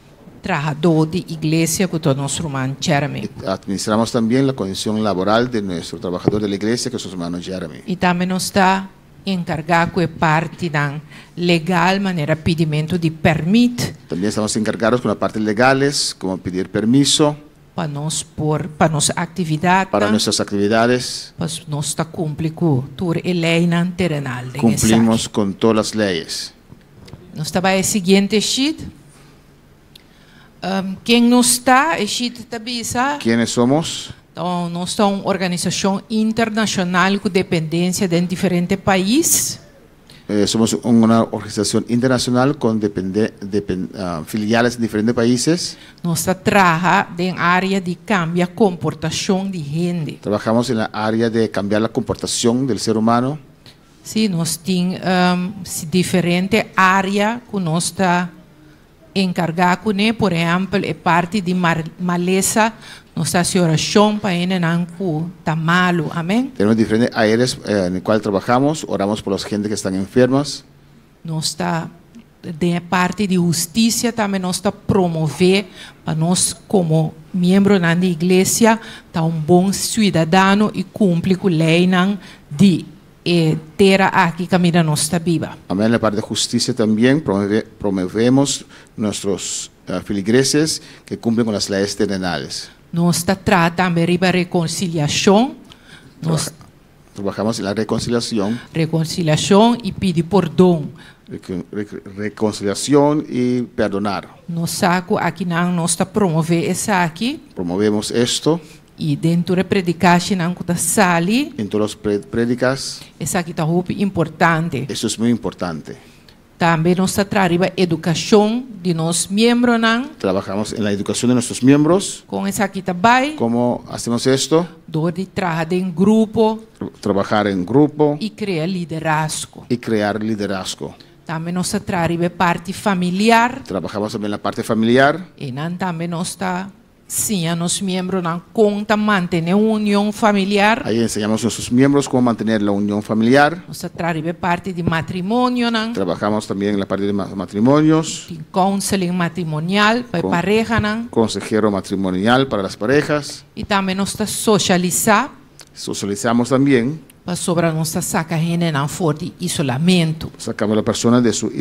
trahadó di iglesia ku ta nos ruman Jeremy. Administramos también la condición laboral de nuestro trabajador de la iglesia, que es nuestro hermano Jeremy. I tambe nos ta enkargá ku e partinan legal manera pidimentu di pèrmit. También estamos encargados con la parte legales, como pedir permiso. Pa nos por pa nos aktividatnan. Para nuestras actividades. Pues nos ta kumpli ku tur e leinan terenal den esaki. Cumplimos con todas las leyes. Nos ta bai e siguiente sheet. Ken nos ta? E sheet ta bisa. Quiénes somos? Nos ta un organisashon internashonal ku dependensia den diferente pais. Somos una organización internacional con filiales en diferentes países. Nos ta traha den área di kambia komportashon di hende. Trabajamos en la área de cambiar la comportación del ser humano. Sí, nos tin diferente área ku nos ta enkargá kuné, por ehèmpel e parti di malesa, nos ta hasi orashon pa hendenan ku ta malu. Amèn. Tenemos diferentes áreas en el cual trabajamos, oramos por las gente que están enfermas. Nos ta den e parti di hustisia tambe nos ta promové pa nos komo miembronan di iglesia ta un bon siudadano i kumpli ku leinan di e tera aki kaminda nos ta biba. Amén, la parte de justicia también promovemos nuestros feligreses que cumplen con las leyes terrenales. Nos ta traha tambe riba rekonsiliashon. Nos. Trabajamos en la reconciliación. Rekonsiliashon i pidi pordon. Reconciliación y perdonar. Nos sa ku akinan nos ta promové esaki. Promovemos esto. I den tur e predikashinan ku ta sali. En todos los prédicas. Esaki ta hopi importante. Esto es muy importante. Tambe nos ta traha riba edukashon di nos miembronan. Trabajamos en la educación de nuestros miembros. Kon esaki ta bai? Cómo hacemos esto? Dor di traha den grupo. Trabajar en grupo. I krea liderazgo. Y crear liderazgo. Tambe nos ta traha riba e parti familiar. Trabajamos también la parte familiar. Einan tambe nos ta Siña nos miembronan kon ta mantené un union familiar. Ahí enseñamos a nuestros miembros cómo mantener la unión familiar. Nos ta traha riba e parti di matrimonionan. Trabajamos también en la parte de matrimonios. Tin counseling matrimonial pa e parehanan. Consejero matrimonial para las parejas. I tambe nos ta socialisá. Socializamos también. Pasobra nos ta saca hendenan for di isolamentu. Sacamos la persona de su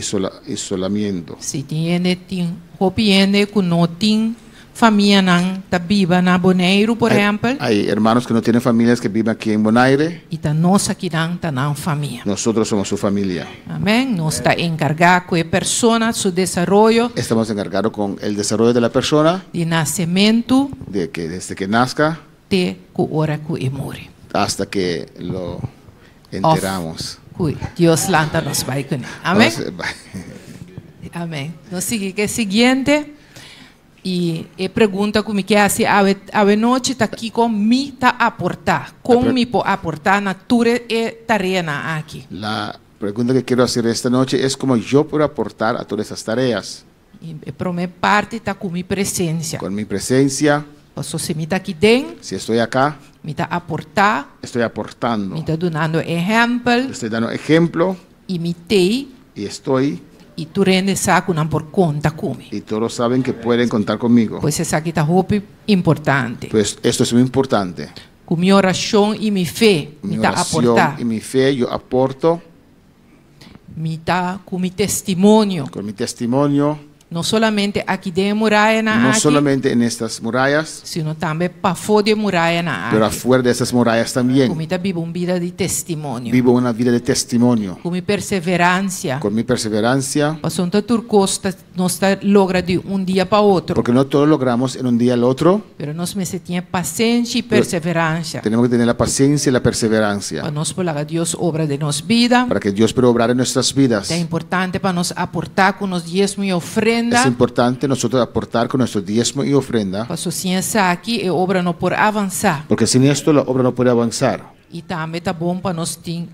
isolamiento. Si tin hende, tin hopi hende cu no tin famianan ta biba na Boneiru, por ehempel. Hay hermanos que no tienen familias que viven aquí en Bonaire. Y ta nos akinan ta nan famia. Nosotros somos su familia. Amen. Nos ta encarga cu e persona, su desaroyo. Estamos encargados con el desaroyo de la persona. Di nacementu. De que desde que nazca. Te ku ora ku e muri. Hasta ke lo enteramos. Of ku Dios lanta nos bai kuné. Amen. Amen. Nos sigui ku e siguiente. I e pregunta ku mi ke hasi awe awe nochi ta kiko mi ta aportá? Kon mi por aportá na tur e tareanan aki? La pregunta que quiero hacer esta noche es como yo puedo aportar a todas esas tareas. I e promé parti ta ku mi presensia. Con mi presencia. Paso si mi ta aki den. Si estoy acá. Mi ta aportá. Estoy aportando. Mi ta dunando ehèmpel. Estoy dando ejemplo. I mi t'ei. Y estoy. I tur hende sa ku nan por konta ku mi. Y todos saben que pueden contar conmigo. Pues esaki ta hopi importante. Pues esto es muy importante. Ku mi orashon i mi fe mi ta aportá. Mi oración y mi fe yo aporto. Mi ta ku mi testimonio. Con mi testimonio. No solamente aki den murayanan No aki, solamente en estas murallas, sino tambe pafó di murayanan pero aki. afuera de estas murallas también. Ku mi ta biba un bida di testimonio. Vivo una vida de testimonio. Ku mi perseveransia. Con mi perseverancia, Pasobra no ta tur kos nos ta logra di un dia pa otro. porque no todo logramos en un día al otro. Pero nos mester tin pasenshi i perseveransia. Tenemos que tener la paciencia y la perseverancia Pa nos por laga Dios obra den nos bida. para que Dios pueda obrar en nuestras vidas. Ta importante pa nos aportá ku nos diesmo i ofrenda. Es importante nosotros aportar con nuestro diezmo y ofrenda, Paso sin esaki e obra no por avansá. porque sin esto la obra no puede avanzar. I tambe ta bon pa nos tin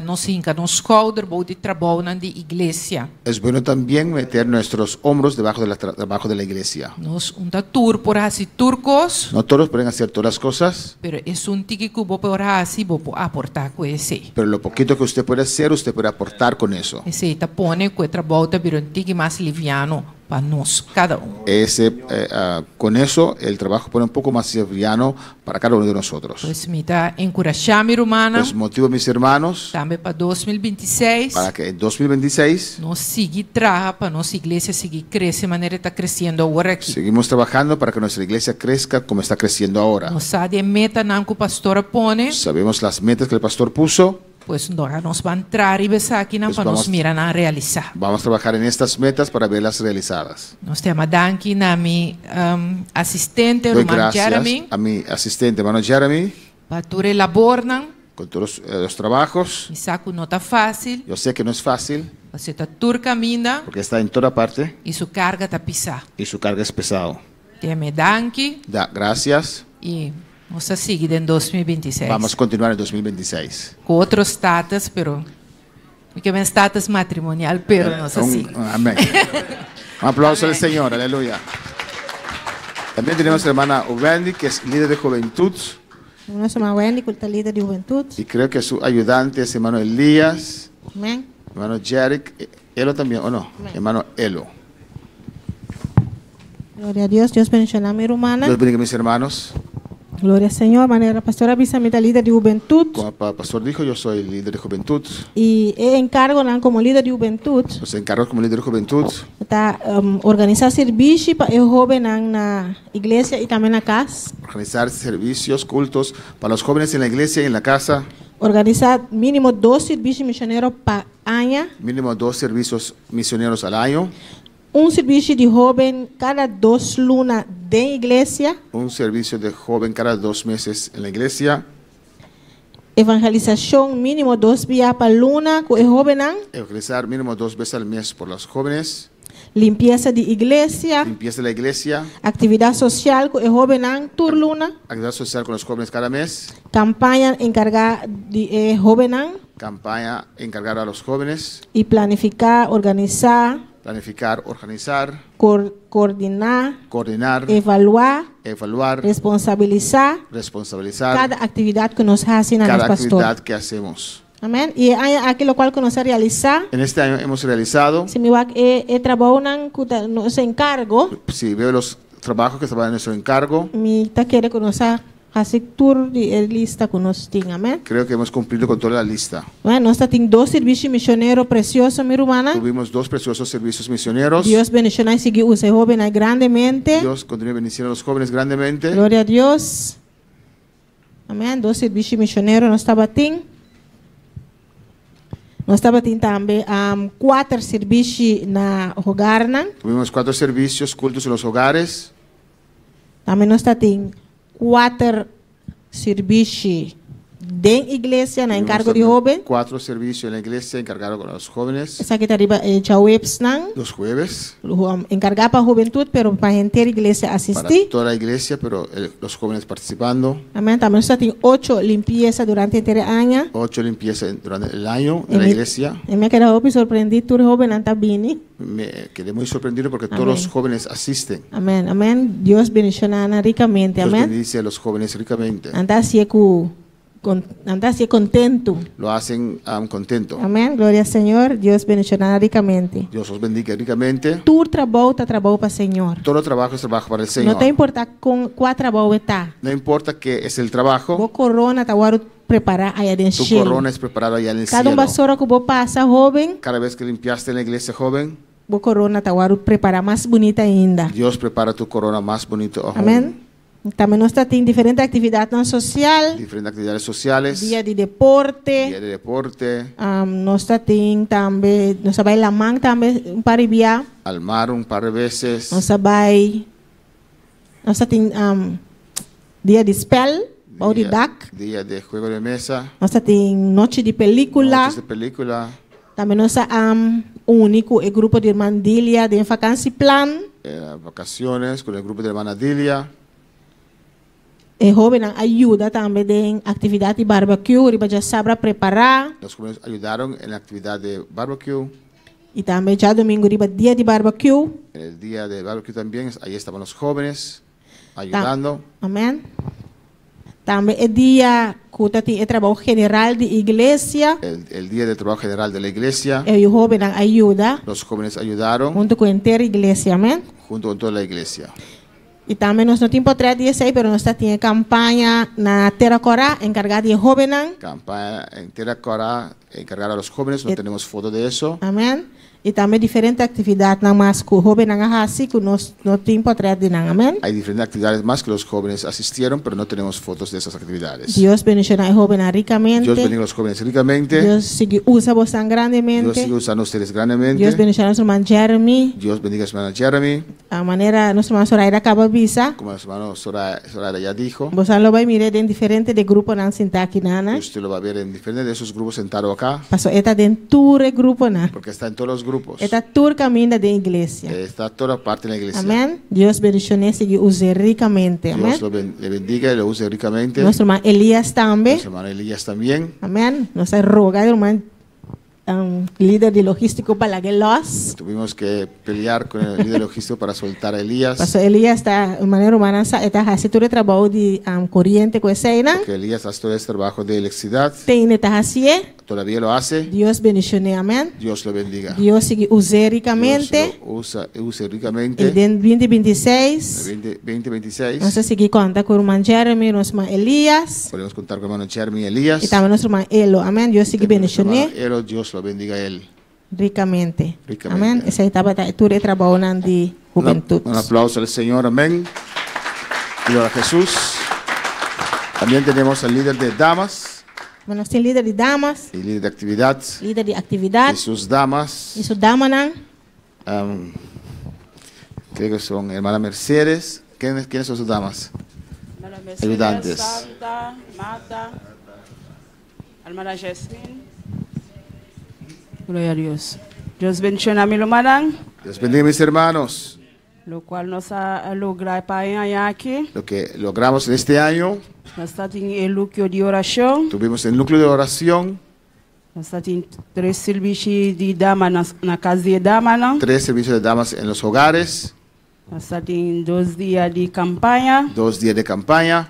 nos hinka nos skouder bou di trabounan di iglesia. Es bueno también meter nuestros hombros debajo de la, trabajo de la iglesia. Nos un ta tur por hasi tur kos. No todos pueden hacer todas las cosas. Pero esun tiki ku bo por hasi, bo por aportá ku esei. Pero lo poquito que usted puede hacer, usted puede aportar con eso. Esei ta pone ku e trabou ta bira un tiki mas liviano pa nos kada un. Ese, eh, ah, con eso el trabajo pone un poco más liviano para cada uno de nosotros. Pues mi ta enkurashá mi rumannan. Pues motivo mis hermanos. Tambe pa 2026. Para que en 2026. Nos sigui traha pa nos iglesia sigui krese manera e ta kresiendo awor aki. Seguimos trabajando para que nuestra iglesia crezca como está creciendo ahora. Nos sa di e metanan ku pastor a pone. Sabemos las metas que el pastor puso. Pues ora nos ban traha riba esakinan Pues pa nos vamos, mira nan realisá. Vamos a trabajar en estas metas para verlas realizadas. Nos ta yama danki na mi asistente, Doy ruman gracias Jeremy. a mi asistente, hermano Jeremy. Pa tur e labornan. Con todos los, eh, los trabajos. Mi sa ku no ta fásil. Yo sé que no es fácil. Pasobra e ta tur kaminda. Porque está en toda parte. I su karga ta pisá. Y su carga es pesado. Ta yam'é danki. Da gracias. I nos ta sigui den 2026. Vamos a continuar en 2026. Ku otro status, pero mi ke men status matrimonial, pero nos ta sigui. Amén. Un aplauso al Señor, aleluya. También tenemos a la hermana Wendy, que es líder de juventud. Nos ruman Wendy, ku ta lider di hubentut. Y creo que su ayudante es hermano Elías. Amén. Hermano Jerick, Elo también, ¿o no? Hermano Elo. Gloria a Dios, Dios bendishoná mi rumannan. Dios bendiga mis hermanos. Gloria Señor, manera pastor a bisa mi ta lider di hubentut. Como el pastor dijo, yo soy líder de juventud. I e enkargonan komo lider di hubentut. Los encargos como líder de juventud. Ta um, organisá sirbishi pa e hóbennan na iglesia i tambe na kas. Organizar servicios, cultos para los jóvenes en la iglesia y en la casa. Organisá mínimo dos sirbishi misionero pa aña. Mínimo dos servicios misioneros al año. Un sirbishi di hóben kada dos luna den iglesia. Un servicio de joven cada dos meses en la iglesia. Evangelisashon mínimo dos bia pa luna ku e hóbennan. Evangelizar mínimo dos veces al mes por los jóvenes. Limpiesa di iglesia. Limpieza de la iglesia. Aktividat sosial ku e hóbennan tur luna. Actividad social con los jóvenes cada mes. Kampaña enkargá di e hóbennan. Campaña encargada a los jóvenes. I planifiká, organisá. Planificar, organizar. Koordiná. Coordinar. Evaluá. Evaluar. Responsabilisá. Responsabilizar. Kada aktividat ku nos hasi na Cada nos pastor. actividad que hacemos. Amèn. I e aña aki lokual ku nos a realisá. En este año hemos realizado. Si mi wak e e trabounan ku ta nos enkargo. Si veo los trabajos que estaban en nuestro encargo. Mi ta kere ku nos a hasi tur di e lista ku nos tin. Amèn. Creo que hemos cumplido con toda la lista. Bueno, nos tin dos servisio misionero presioso, mi rumannan. Tuvimos dos preciosos servicios misioneros. Dios bendishoná i sigui usa e hóbennan grandemente. Dios continúe bendiciendo a los jóvenes grandemente. Gloria a Dios. Amèn. Dos servisio misionero nos tabatin. Nos tabatin tambe um, kuater servisio na hogarnan. Tuvimos cuatro servicios, cultos en los hogares. Tambe nos tabatin kuater servisio den iglesia na Tuvimos enkargo di también hóben. Cuatro servicios en la iglesia encargado con los jóvenes. Esaki ta riba eh, djaweps nan. Los jueves. Enkargá pa hubentut, pero pa henter iglesia Para asistí. toda la iglesia, pero eh, los jóvenes participando. Amèn. Tambe nos tin ocho limpiesa durante henter aña. Ocho limpiezas durante el año de la iglesia. I mi a keda hopi sorprendí, tur hóbennan ta bini. Me quedé muy sorprendido porque todos Amén. los jóvenes asisten. Amèn, amèn. Dios bendishoná nan rikamente. Dios Amèn. bendice a los jóvenes ricamente. Nan ta hasié ku kon, nan ta hasié kontentu. Lo hacen um, contento. Amèn. Gloria al Señor. Dios bendishoná nan rikamente. Dios los bendiga ricamente. Tur trabou ta trabou pa Señor. Todo trabajo es trabajo para el No Señor. ta importá kon kua trabou e ta. No importa qué es el trabajo. Bo korona ta wòrdu prepará aya den Tu shelu. corona es preparada allá en el Kada un cielo. basora ku bo pasa, hóben. Cada vez que limpiaste en la iglesia, joven. bo korona ta wòrdu prepará mas bunita ainda. Dios prepara tu corona más bonito aún. Amèn. Tambe nos ta tin diferente aktividatnan sosial. Diferentes actividades sociales. Dia di deporte. Día de deporte. Nos ta tin tambe, nos a bai laman tambe un par di bia. Al mar un par de veces. Nos a bai, nos ta tin dia di spel bou di dak. Dia de juego de mesa. Nos ta tin nochi di pelíkula. Noches de película. Tambe nos a uni ku e grupo di herman Dilia den vakansieplan. Vacaciones con el grupo de hermana Dilia. E hóbennan a yuda tambe den aktividat di barbecue riba djasabra prepará. Los jóvenes ayudaron en la actividad de barbecue. I tambe djadumingu riba dia di barbecue. En el día de barbecue también, ahí estaban los jóvenes ayudando. Amén. Tambe e dia ku ta tin e trabou general di iglesia. El día del trabajo general de la iglesia. E hóbennan a yuda. Los jóvenes ayudaron. Huntu ku henter iglesia, amén. Junto con toda la iglesia. I tambe nos no tin potrèt di esei, pero nos ta tin e kampaña na Tera Kòrá enkargá di e hóbennan. Campaña en Tera Kòrá encargada a los jóvenes, no tenemos foto de eso. Amèn. I tambe diferente aktividatnan mas ku hóbennan a hasi ku nos no tin potrèt di nan. Amèn. Hay diferentes actividades más que los jóvenes asistieron, pero no tenemos fotos de esas actividades. Dios bendishoná e hóbennan rikamente. Dios bendiga a los jóvenes ricamente. Dios sigui usa bosan grandemente. Dios siga usando a ustedes grandemente. Dios bendishoná nos ruman Jeremy. Dios bendiga a su hermana Jeremy. A manera nos ruman Zoraida kaba bisa. Como nuestro hermano Zoraida ya dijo. Bosan lo bai mir'é den diferente de gruponan sintá akinan. Usted lo va a ver en diferente de esos grupos sentado acá. Paso e ta den tur e gruponan. Porque está en todos los grupos. E ta tur kaminda den iglesia. Está toda parte en la iglesia. Amén. Dios bendishon'é sigui us'é rikamente. Amén. Dios lo le bendiga y lo use ricamente. Nos ruman Elías tambe. Nuestro hermano Elías también. Amén. Nos a roga e ruman lider di logístiko pa laga e lòs. Tuvimos que pelear con el líder logístico para soltar a Elías. Paso Elías ta, manera rumannan sa, e ta hasi tur e trabou di koriente ku eseinan. Porque Elías hace todo ese trabajo de electricidad. Tene ta hasié. Todavía lo hace. Dios bendishoné, amén. Dios lo bendiga. Dios sigui us'é rikamente. Dios lo usa, use ricamente. I den binti binti i seis. En 2026. Nos ta sigui konta ku ruman Jeremy, nos ruman Elías. Podemos contar con hermano Jeremy y Elías. I tambe nos ruman Elo, amén. Dios sigui bendishoné. Elo, Dios lo bendiga a él. Rikamente. Rikamente. Amén. Esei tabata tur e trabounan di hubentut. Un aplauso al Señor, amén. Gloria a Jesús. También tenemos al líder de damas. Bueno, nos tin líder di damas. Y líder de actividad. Líder di actividad. Y sus damas. Y su damanan. Creo que son hermana Mercedes. ¿Quiénes son sus damas? Hermana Mercedes, Ayudantes. Santa, Marta, hermana Jesslyn. Gloria a Dios. Dios bendiciona mi rumannan. Dios bendiga mis hermanos. Lo cual nos a logra pa e aña aki. Lo que logramos en este año. Nos tatin e núkleo di orashon. Tuvimos el núcleo de oración. Nos tatin tres servisio di dama na kas di damanan. Tres servicios de damas en los hogares. Nos tatin dos dia di kampaña. Dos días de campaña.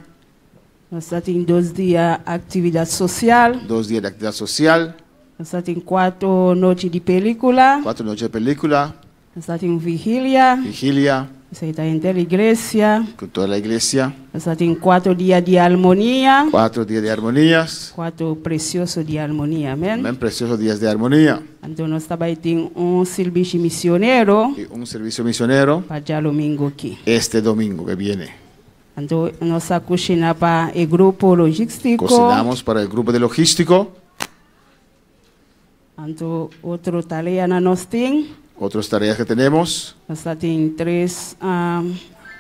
Nos tatin dos dia aktividat sosial. Dos días de actividad social. Nos tatin kuater nochi di pelíkula. Cuatro noches de película. Nos tatin vigilia. Vigilia. Esei ta henter iglesia. Con toda la iglesia. Nos tatin kuater dia di armonia. Cuatro días de armonías. Kuater presioso dia armonia, amèn. Amén, preciosos días de armonía. Anto nos tabatin un servisio misionero. Y un servicio misionero. Pa djadumingu aki. Este domingo que viene. Anto nos a kushiná pa e grupo logístiko. Cocinamos para el grupo de logístico. Anto otro tareanan nos tin. Otras tareas que tenemos. Nos tin tres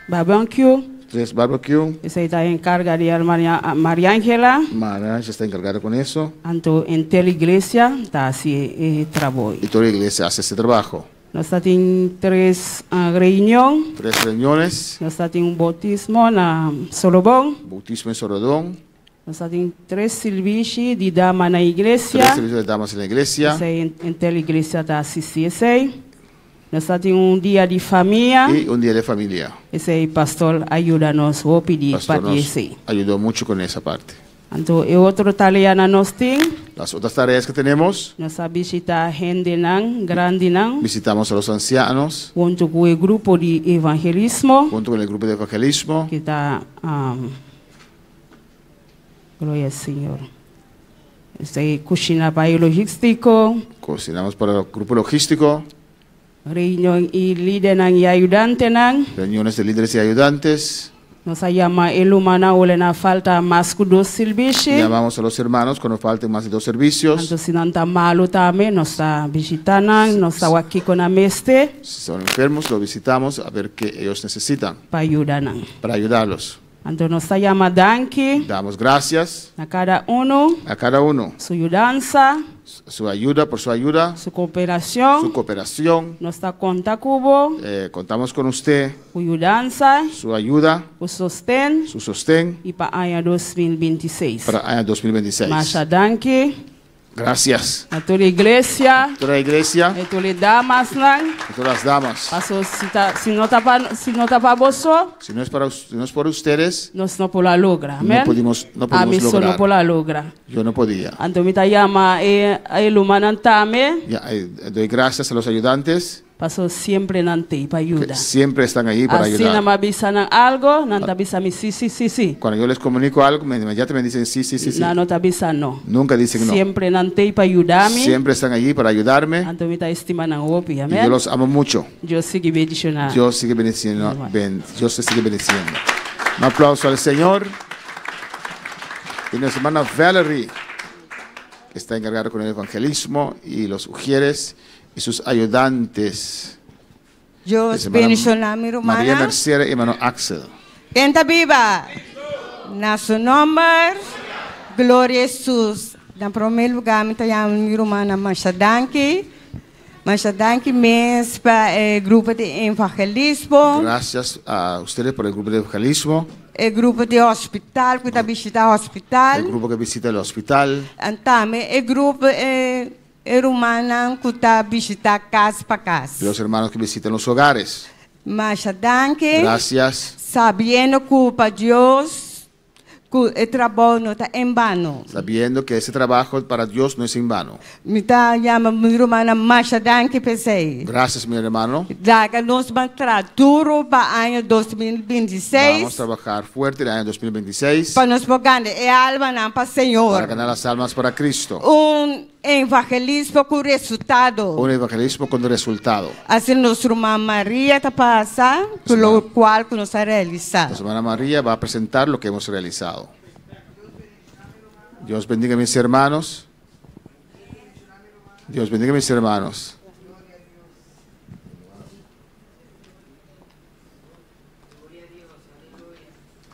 barbecue. Tres barbecue. Esei ta enkargá di Maria Angela. Maria Angela está encargada con eso. Anto henter iglesia ta hasi e trabou. Y toda la iglesia hace ese trabajo. Nos tin tres reunion. Tres reuniones. Nos tin un boutismo na Sorobon. Bautismo en Sorobon. Nos tin tres servisio di dama na iglesia. Tres servicios de damas en la iglesia. Esei henter iglesia ta asistí esei. Nos tin un dia di famia. Y un día de familia. Esei pastor a yuda nos hopi di Pastor parti nos esei. ayudó mucho con esa parte. Anto e otro tareanan nos tin. Las otras tareas que tenemos. Nos a bishitá hendenan, grandinan. Visitamos a los ancianos. Huntu ku e grupo di evangelismo. Junto con el grupo de evangelismo. Ku ta Gloria al Señor. Esei kushiná pa e logístiko. Cocinamos para el grupo logístico. Reunion di lidernan i ayudantenan. Reuniones de líderes y ayudantes. Nos a yama e rumannan ora nan falta mas ku dos servisio. Llamamos a los hermanos cuando falten más de dos servicios. Anto si nan ta malu tambe, nos ta bishitá nan, nos ta wak kiko nan mester. Si son enfermos, los visitamos a ver qué ellos necesitan. Pa yuda nan. Para ayudarlos. Anto nos ta yama danki. Damos gracias. Na kada unu. A cada uno. Su yudansa. Su ayuda, por su ayuda. Su kooperashon. Su cooperación. Nos ta konta ku bo. Contamos con usted. Ku yudansa. Su ayuda. Ku sosten. Su sostén. I pa aña 2026. Para año 2026. Masha danki. Gracias. Na tur iglesia. Toda la iglesia. I tur damasnan. A todas las damas. Paso si ta, si no ta pa, si no ta pa boso. Si no es para si no es por ustedes. Nos no por a logra. Amèn. No pudimos, no pudimos Ami lograr. no por a logra. Yo no podía. Anto mi ta yama e e rumannan tambe. Ya, doy gracias a los ayudantes. Paso semper nan t'ei pa yuda. Siempre están ahí para Asina ayudar. mi a bisa nan algu, nan ta bisa mi si, si, si, si. Cuando yo les comunico algo, inmediatamente me dicen sí, sí, sí, sí. Nan no ta bisa no. Nunca dicen no. Semper nan t'ei pa yuda mi. Siempre están allí para ayudarme. Anto mi ta stima nan hopi, Y amèn. yo los amo mucho. Dios sigui bendishoná. Dios sigue bendiciendo. Dios te sigue bendiciendo. Un aplauso al Señor. Y nuestra hermana Valerie, que está encargada con el evangelismo y los ujieres y sus ayudantes. Dios Nuestra hermana bendishoná mi María rumannan. Mercedes y hermano Axel. Ken ta biba? Na su nòmber, gloria na Hesus. Na promé lugá, mi ta yama mi rumannan masha danki. Masha danki mes pa e grupo di evangelismo. Gracias a ustedes por el grupo de evangelismo, E grupo di hospital, ku ta bishitá hospital. El grupo que visita el hospital. I tambe e grupo e rumannan ku ta bishitá kas pa kas. Y los hermanos que visitan los hogares. Masha danki. Gracias. Sabiendo ku pa Dios, ku e trabou no ta en vano. Sabiendo que ese trabajo para Dios no es en vano. Mi ta yama mi rumannan masha danki p'esei. Gracias, mi hermano. Laga nos ban traha duru pa aña 2026. Vamos a trabajar fuerte en el año 2026 Pa nos por gana e almanan pa Señor. Para ganar las almas para Cristo. Un evangelismo ku resultado. Un evangelismo con resultado. Asina nos ruman Maria ta pasa, ku loke ku nos a realisá. La hermana María va a presentar lo que hemos realizado. Dios bendiga a mis hermanos. Dios bendiga a mis hermanos.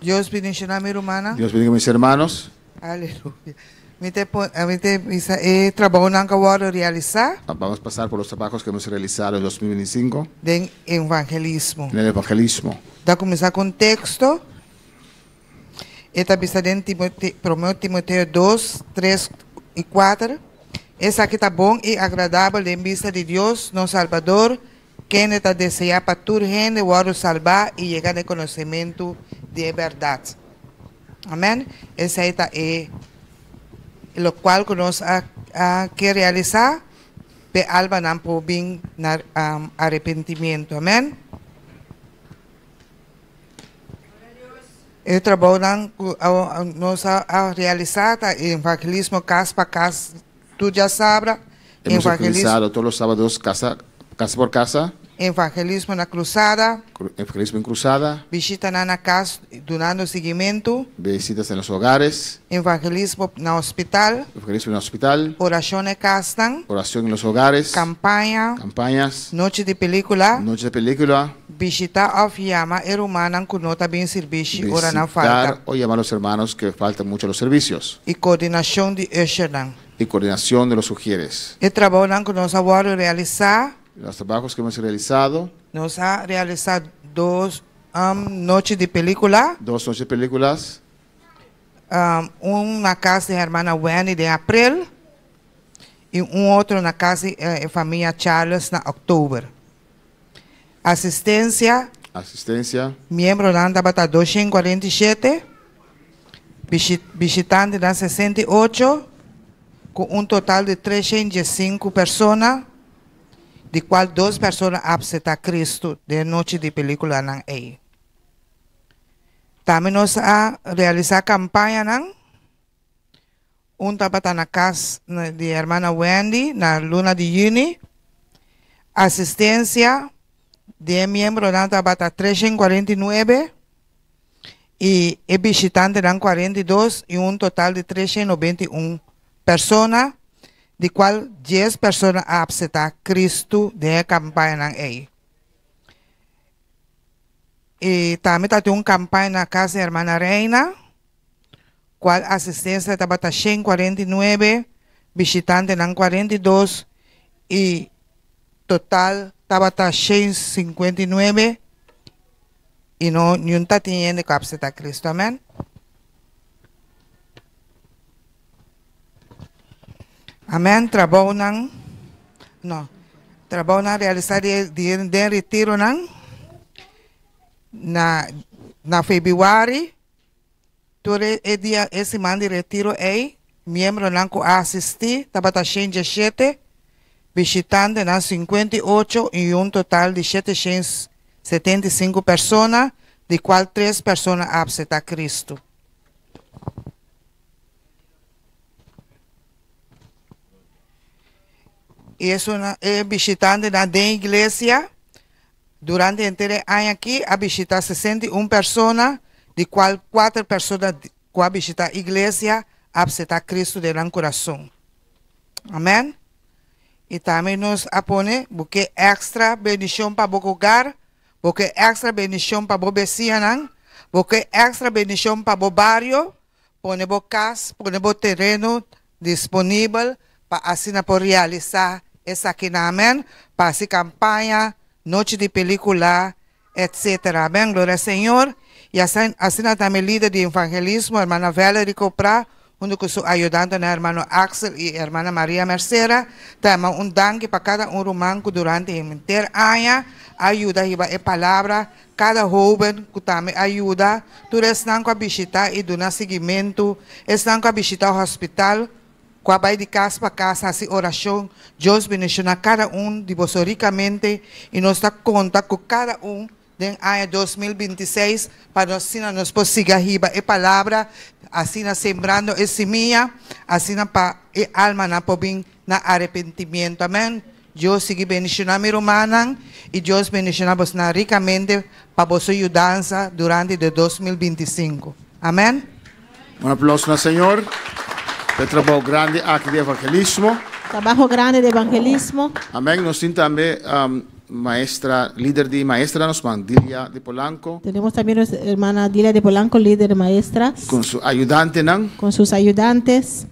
Dios bendishoná mi rumannan. Dios bendiga a mis hermanos. Aleluya. Mi ta mi ta bisa e trabounan ku a realisá. Vamos a pasar por los trabajos que hemos realizado en 2025 Den evangelismo. En el evangelismo. Ta kuminsá ku teksto. E ta bisa den Timoteo, 1 Timoteo 2, 3 i 4. Esaki ta bon i agradabel den bista di Dios, nos Salbador, kende ta deseá pa tur hende wòrdu salbá i yega na konosementu di bèrdat. Amèn. Esei ta e loke ku nos a ke realisá, pa almanan por bin na arepentimentu. Amèn. E trabou ku nos a realisá evangelismo kas pa kas, tur djasabra. Hemos Evangelismo, evangelizado todos los sábados casa, casa por casa, evangelismo na krusada, evangelismo en cruzada, bishita na kas, dunando siguimentu, visitas en los hogares, evangelismo na hospital, evangelismo en el hospital, orashon na kas, oración en los hogares, kampaña, campañas, nochi di pelíkula, noche de película, bishitá òf yama e rumannan ku no ta bin servisio, ora nan visitar falta, o llamar a los hermanos que faltan mucho a los servicios i koordinashon di ushernan. Y coordinación de los ujieres. E trabou ku nos a realisá, Los trabajos que hemos realizado, nos a realisá dos nochi di pelíkula, dos noches de películas, un na kas di ruman Wendy na aprel i un otro na kas di famia Charles na òktober. Asistensia, Asistencia, miembronan tabata 247, bishitantenan 68, ku un total di 305 persona, di kual dos persona a aseptá Kristu den nochi di pelíkulanan ei. Tambe nos a realisá kampañanan, un tabata na kas di ruman Wendy na luna di yüni. Asistensia di e miembronan tabata 349 i e bishitantenan 42 i un total di 391 persona, di kual 10 persona a apseptá Kristu den e kampañanan ei. I tambe tabatin un kampaña na kas di hermana Reina, kual asistensia tabata 149, bishitantenan 42 i total tabata 159 i no niun ta tin hende ku a apseptá Kristu. Amèn. Amèn. Trabounan, no, trabounan realisá di den retironan na na febrüari. Tur e dia e siman di retiro ei, miembronan ku a asistí tabata 117, bishitantenan 58 i un total di 775 persona, di kual 3 persona a apseptá Kristu. I esun e bishitantenan den iglesia durante henter e aña aki a bishitá 61 persona, di kual 4 persona ku a bishitá iglesia a apseptá Kristu den nan kurason. Amèn. I tambe nos a pone bo ke èkstra bendishon pa bo hogar, bo ke èkstra bendishon pa bo besiñanan, bo ke èkstra bendishon pa bo bario, pone bo kas, pone bo tereno disponibel pa asina por realisá esakinan. Amèn. Pa hasi kampaña, nochi di pelíkula, etcétera. Amèn. Gloria al Señor. I asina tambe lider di evangelismo, hermana Valerie Copra, huntu ku su ayudantenan hermano Axel i hermana Maria Mercera, ta yama un danki pa kada un ruman ku durante henter aña a yuda hiba e palabra, kada hóben ku tambe a yuda, tur esnan ku a bishitá i duna siguimentu, esnan ku a bishitá hospital, ku a bai di kas pa kas hasi orashon. Dios bendishoná kada un di boso rikamente i nos ta konta ku kada un den aña 2026 pa nos asina nos por sigui hiba e palabra, asina sembrando e simia, asina pa e almanan por bin na arepentimiento. Amèn. Dios sigui bendishoná mi rumannan i Dios bendishoná boso rikamente pa boso yudansa durante di 2025. Amèn. Un aplouso na Señor. E trabou grandi aki di evangelismo. Trabajo grande de evangelismo. Amèn. Nos tin tambe maestra, lider di maestra, nos Dilia de Polanco, Tenemos también nuestra hermana Dilia de Polanco, líder de maestras, ku su ayudantenan. Con sus ayudantes.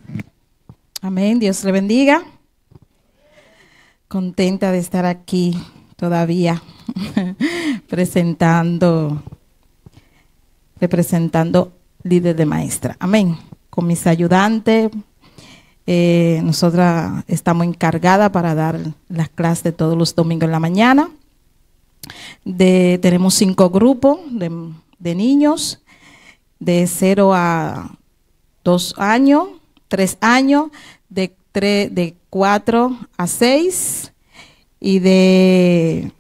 Amén. Dios le bendiga. Contenta de estar aquí todavía presentando, representando líder de maestra. Amén. Con mis ayudantes, nosotras estamos encargadas para dar las clases todos los domingos en la mañana. Tenemos 5 grupos de niños de 0 a 2 años, 3 años, de 4 a 6 y de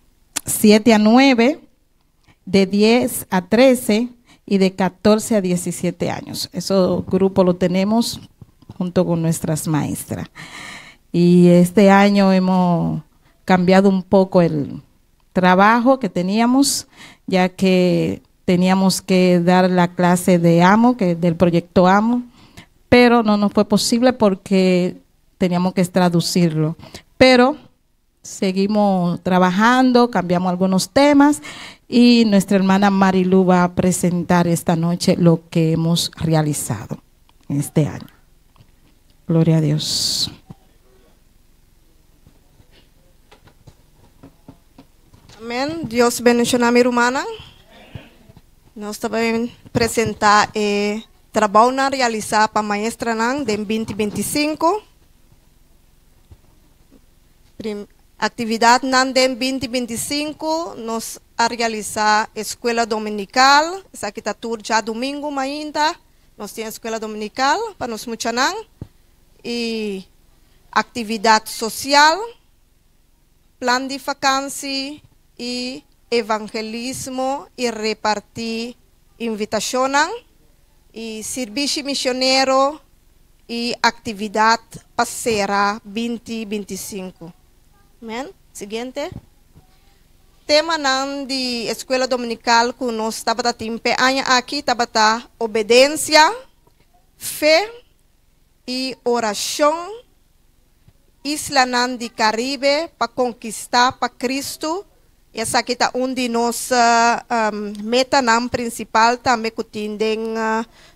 7 a 9, de 10 a 13 y de 14 a 17 años. Esos grupos los tenemos junto con nuestras maestras. Y este año hemos cambiado un poco el trabajo que teníamos, ya que teníamos que dar la clase de AMO, que es del proyecto AMO, pero no nos fue posible porque teníamos que traducirlo. Pero seguimos trabajando, cambiamos algunos temas y nuestra hermana Marilu va a presentar esta noche lo que hemos realizado este año. Gloria a Dios. Amèn. Dios bendishoná mi rumannan. Nos ta bai presentá e trabounan realisá pa maestranan den 2025. Aktividatnan den 2025, nos a realisá eskol dominikal, esaki ta tur djadumingu mainta, nos tin eskol dominikal pa nos muchanan i aktividat sosial, plan di vakansi i evangelismo i repartí invitashon i servisio misionero i aktividat pa sera 2025. Amèn. Siguiente. Temanan di escuela dominical cu nos tabata tin p'e aña aki tabata obedencia, fe y oracion, islanan di Caribe pa conquista pa Cristo. Esaki ta un di nos metanan principal tambe cu tin den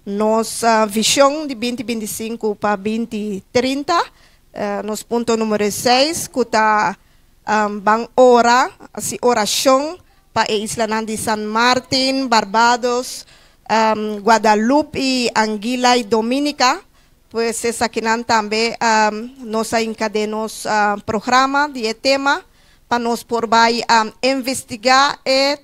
nos vision di 2025 pa 2030. Nos punto numero 6 cu ta ban ora, haci oracion pa e islanan di San Martin, Barbados, Guadalupe y Anguilla y Dominica. Pues esakinan tambe nos a hinca den nos programa di e tema pa nos por bay investiga e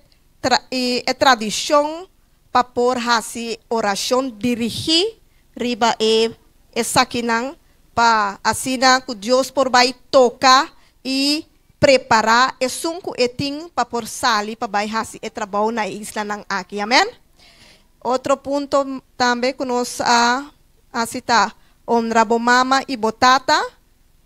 e tradicion pa por haci oracion dirigi riba e esakinan pa asina cu Dios por bay toca y prepara esun cu e tin pa por sali pa bay haci e trabou na e islanan aki. Amen. Otro punto tambe cu nos a haci ta honra bo mama y bo tata.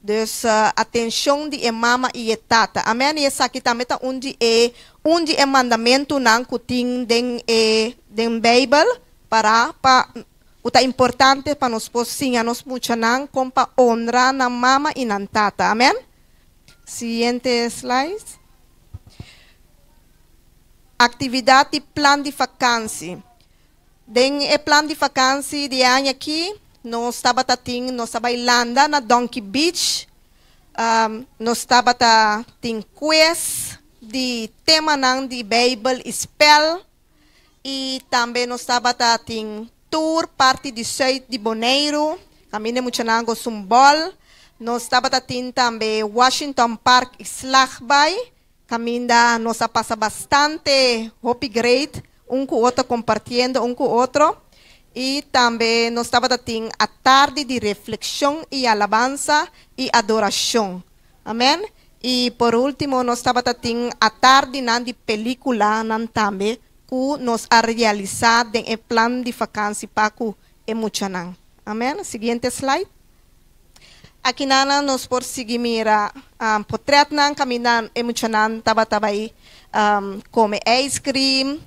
Dus atencion di e mama y e tata. Amen. Y esaki tambe ta un di e un di e mandamentunan cu tin den e den Bijbel para pa cu ta importante pa nos por siña nos muchanan con pa honra nan mama y nan tata. Amen. Siguiente slide. Actividad di plan di vakantie. Den e plan di vakantie di e aña aki, nos tabata tin, nos a bai landa na Donkey Beach. Nos tabata tin quiz di temanan di Bijbel y spel. Y tambe nos tabata tin tour parti di zuid di Boneiru, kaminda e muchanan gosa un bòl. Nos tabata tin tambe Washington Park y Slagbaai, Kaminda nos a pasa bastante hopi great un ku otro kompartiendo un ku otro i tambe nos tabata tin atardi di reflekshon i alabansa i adorashon. Amen. I por ultimo nos tabata tin atardinan di pelikulanan tambe ku nos a realisá den e plan di fakansi pa ku e muchanan. Amen. Siguiente slide. Akinana nos por sigui mira potretnan kaminda e muchanan tabata bai kome ijskrim,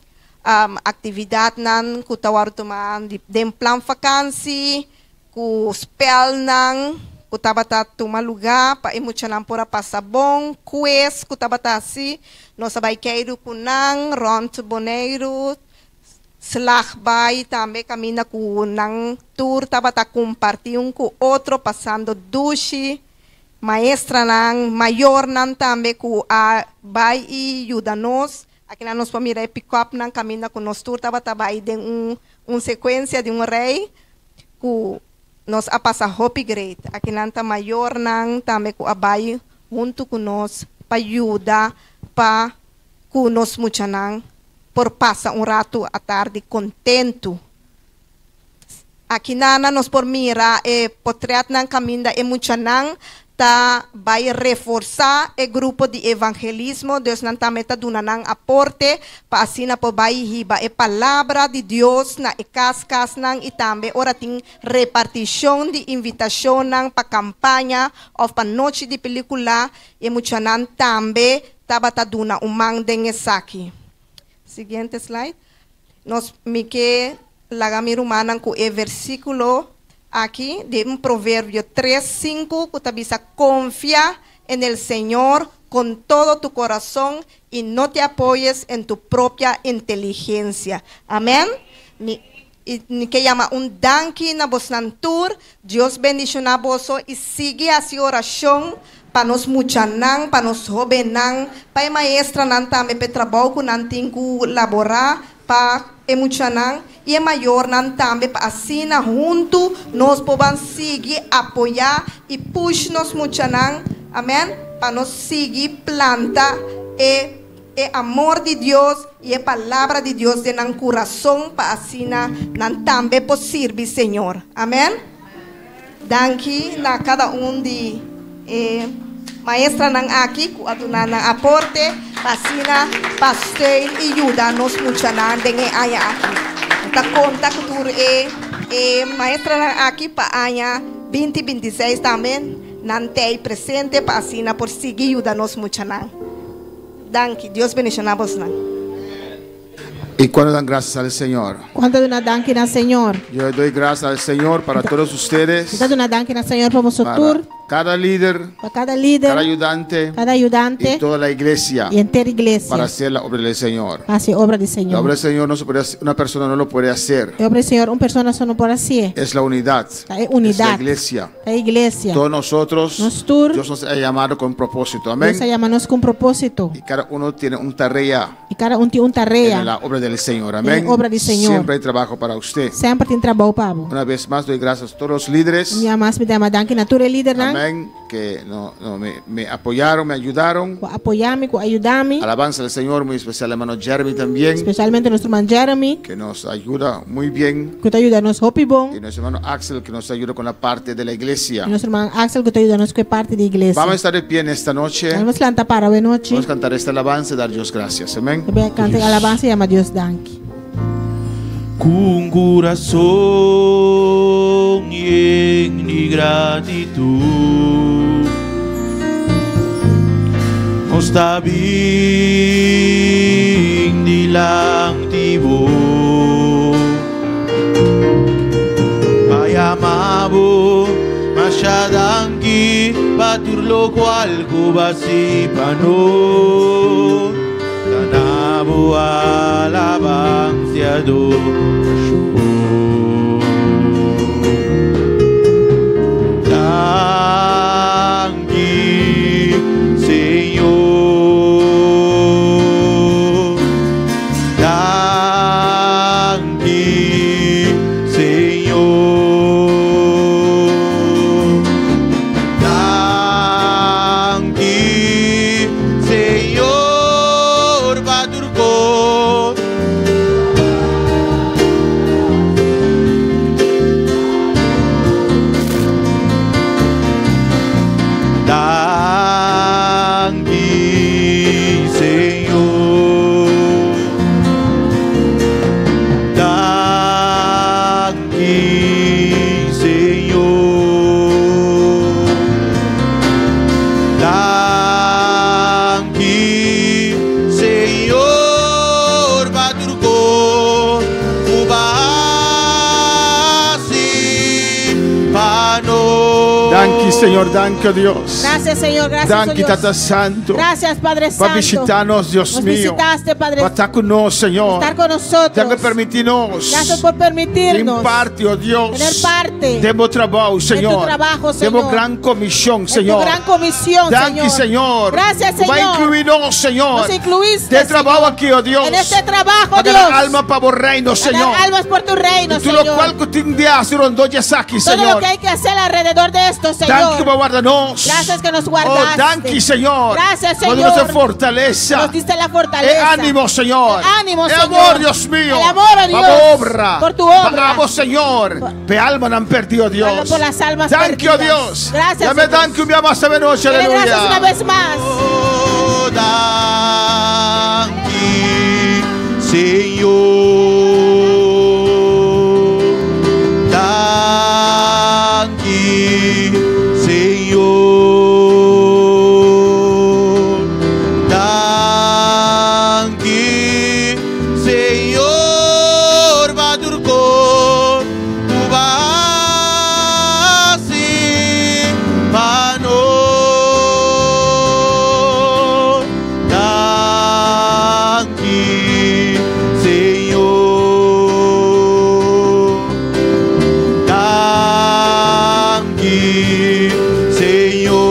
aktividatnan ku ta wòrdu tumá den plan fakansi, ku spèlnan ku tabata tuma lugá pa e muchanan por a pasa bon, kues ku tabata hasi. Nos a bai keiru ku nan rònt Boneiru. Slagbaai tambe kaminda ku nan tur tabata kompartí un ku otro pasando dushi. Maestranan, mayornan tambe ku a bai i yuda nos. Akinan nos por mira e pikòpnan kaminda ku nos tur tabata bai den un un sekuensia di un rei ku nos a pasa hopi great. Akinan ta mayornan tambe ku a bai huntu ku nos pa yuda pa ku nos muchanan por pasa un ratu atardi kontentu. Akinana nos por mira e potretnan kaminda e muchanan ta bai reforsá e grupo di evangelismo, dus nan tambe ta duna nan aporte pa asina por bai hiba e palabra di Dios na e kas kasnan i tambe ora tin repartishon di invitashonnan pa kampaña òf pa nochi di pelikula e muchanan tambe tabata duna un man den esaki. Siguiente slide. Nos mi ke laga mi rumannan ku e versíkulo aki den Proverbio 3, 5 ku ta bisa, Konfia en el Señor con todo tu corazón y no te apoyes en tu propia inteligencia. Amèn. Mi i mi ke yama un danki na bosnan tur. Dios bendishoná boso i sigui hasi orashon pa nos muchanan, pa nos hóbennan, pa e maestranan tambe pa e trabou ku nan tin ku laborá pa e muchanan i e mayornan tambe pa asina huntu nos por ban sigui apoyá i push nos muchanan, amèn, pa nos sigui planta e e amor di Dios i e palabra di Dios den nan kurason pa asina nan tambe por sirbi Señor. Amèn. Danki na kada un di e maestranan aki ku a duna nan aporte pa asina pa steun i yuda nos muchanan den e aña aki. Mi ta konta ku tur e e maestranan aki pa aña 2026 tambe. nan t'ei presente pa asina por sigui yuda nos muchanan. Danki. Dios bendiciona bosnan. Y cuando dan gracias al Señor. Kuantu ta duna danki na Señor? Yo le doy gracias al Señor para todos ustedes. Mi ta duna danki na Señor pa boso Para tur, cada líder, pa kada lider, cada ayudante kada ayudante y toda la iglesia i henter iglesia para hacer la obra del Señor. pa hasi obra di La Señor. obra del Señor no se puede hacer, una persona no lo puede hacer. E obra di Señor un persona so no por hasié. Es la unidad. Ta e Es la unidat. iglesia. Ta e iglesia. Todos nosotros, Nos tur, Dios nos ha llamado con propósito. Amén. Dios a yama nos ku un propósito. Y cada uno tiene una tarea I kada un tin un tarea. en la obra del Señor. Amén. En la obra del Señor. Siempre hay trabajo para usted. Semper tin trabou pa bo. Una vez más doy gracias a todos los líderes. Un bia mas mi ta yama danki na tur e lidernan Amén. Que no, no, me, me apoyaron, me ayudaron. ku a apoyá mi, ku a yuda mi. Alabanza al Señor, muy especial hermano Jeremy también, Espesialmente nos ruman Jeremy, que nos ayuda muy bien. ku ta yuda nos hopi bon. Y nuestro hermano Axel, que nos ayuda con la parte de la iglesia. I nos ruman Axel ku ta yuda nos ku e parti di iglesia. Vamos a estar de pie en esta noche. Laga nos lanta para awe nochi. Vamos a cantar esta alabanza y dar Dios gracias. Amén. Nos bai kanta e alabansa i yama Dios danki. Ku kurason yen di gratitut Nos ta bin dilanti bo Pa yama bo masha danki pa tur lokual ku bo a hasi pa nos Ta na bo alabansa i adorashon. Danki, Señor. Danki, Señor. Danki, Señor, pa tur kos. Danki, Señor. Danki, Señor. Danki, Señor, pa tur kos ku bo a hasi pa nos. Danki, Señor. Danki, Dios. Gracias, Señor. Gracias, oh Danki, Dios. Tata Santu. Gracias, Padre Pa Santo. bishitá nos, Dios Nos mio. visitaste, Padre. Pa ta ku nos, Señor. Estar con nosotros. Danki permití nos. Gracias por permitirnos. Tin parti, oh Dios. Tener parte. Den bo trabou, Señor. trabajo, Den bo Señor. gran komishon, En tu Señor. gran comisión, Danki, Señor. Señor. Gracias, Bo a Señor. inkluí nos, Señor. Nos incluiste, Den trabou Señor. aki, oh Dios. En este trabajo, Pa Dios. gana alma pa bo reino, Ganar Señor. almas por tu reino, I tur lo Señor. kual ku tin di hasi rondó di esaki, Todo lo Señor. que hay que hacer alrededor de esto, Señor. Danki pa warda nos. Gracias que nos guardaste. Oh, danki, Señor. Gracias, Bo a Señor. duna nos fortalesa. Nos diste la fortaleza. E ánimo, Señor. El ánimo, E Señor. amor, Dios mío. El amor, oh Dios. Pa bo obra. Por tu obra. Pa abo, Señor. P'e almanan pèrdí, oh Dios. Por las almas Danki, oh perdidas. Dios. Gracias, Yam'é Señor. danki un bia mas awe nochi. Dele Aleluya. gracias una vez más. Danki, Señor. Danki, Señor. Danki, Señor, pa tur kos ku bo a hasi pa nos. Danki, Señor. Danki, Señor.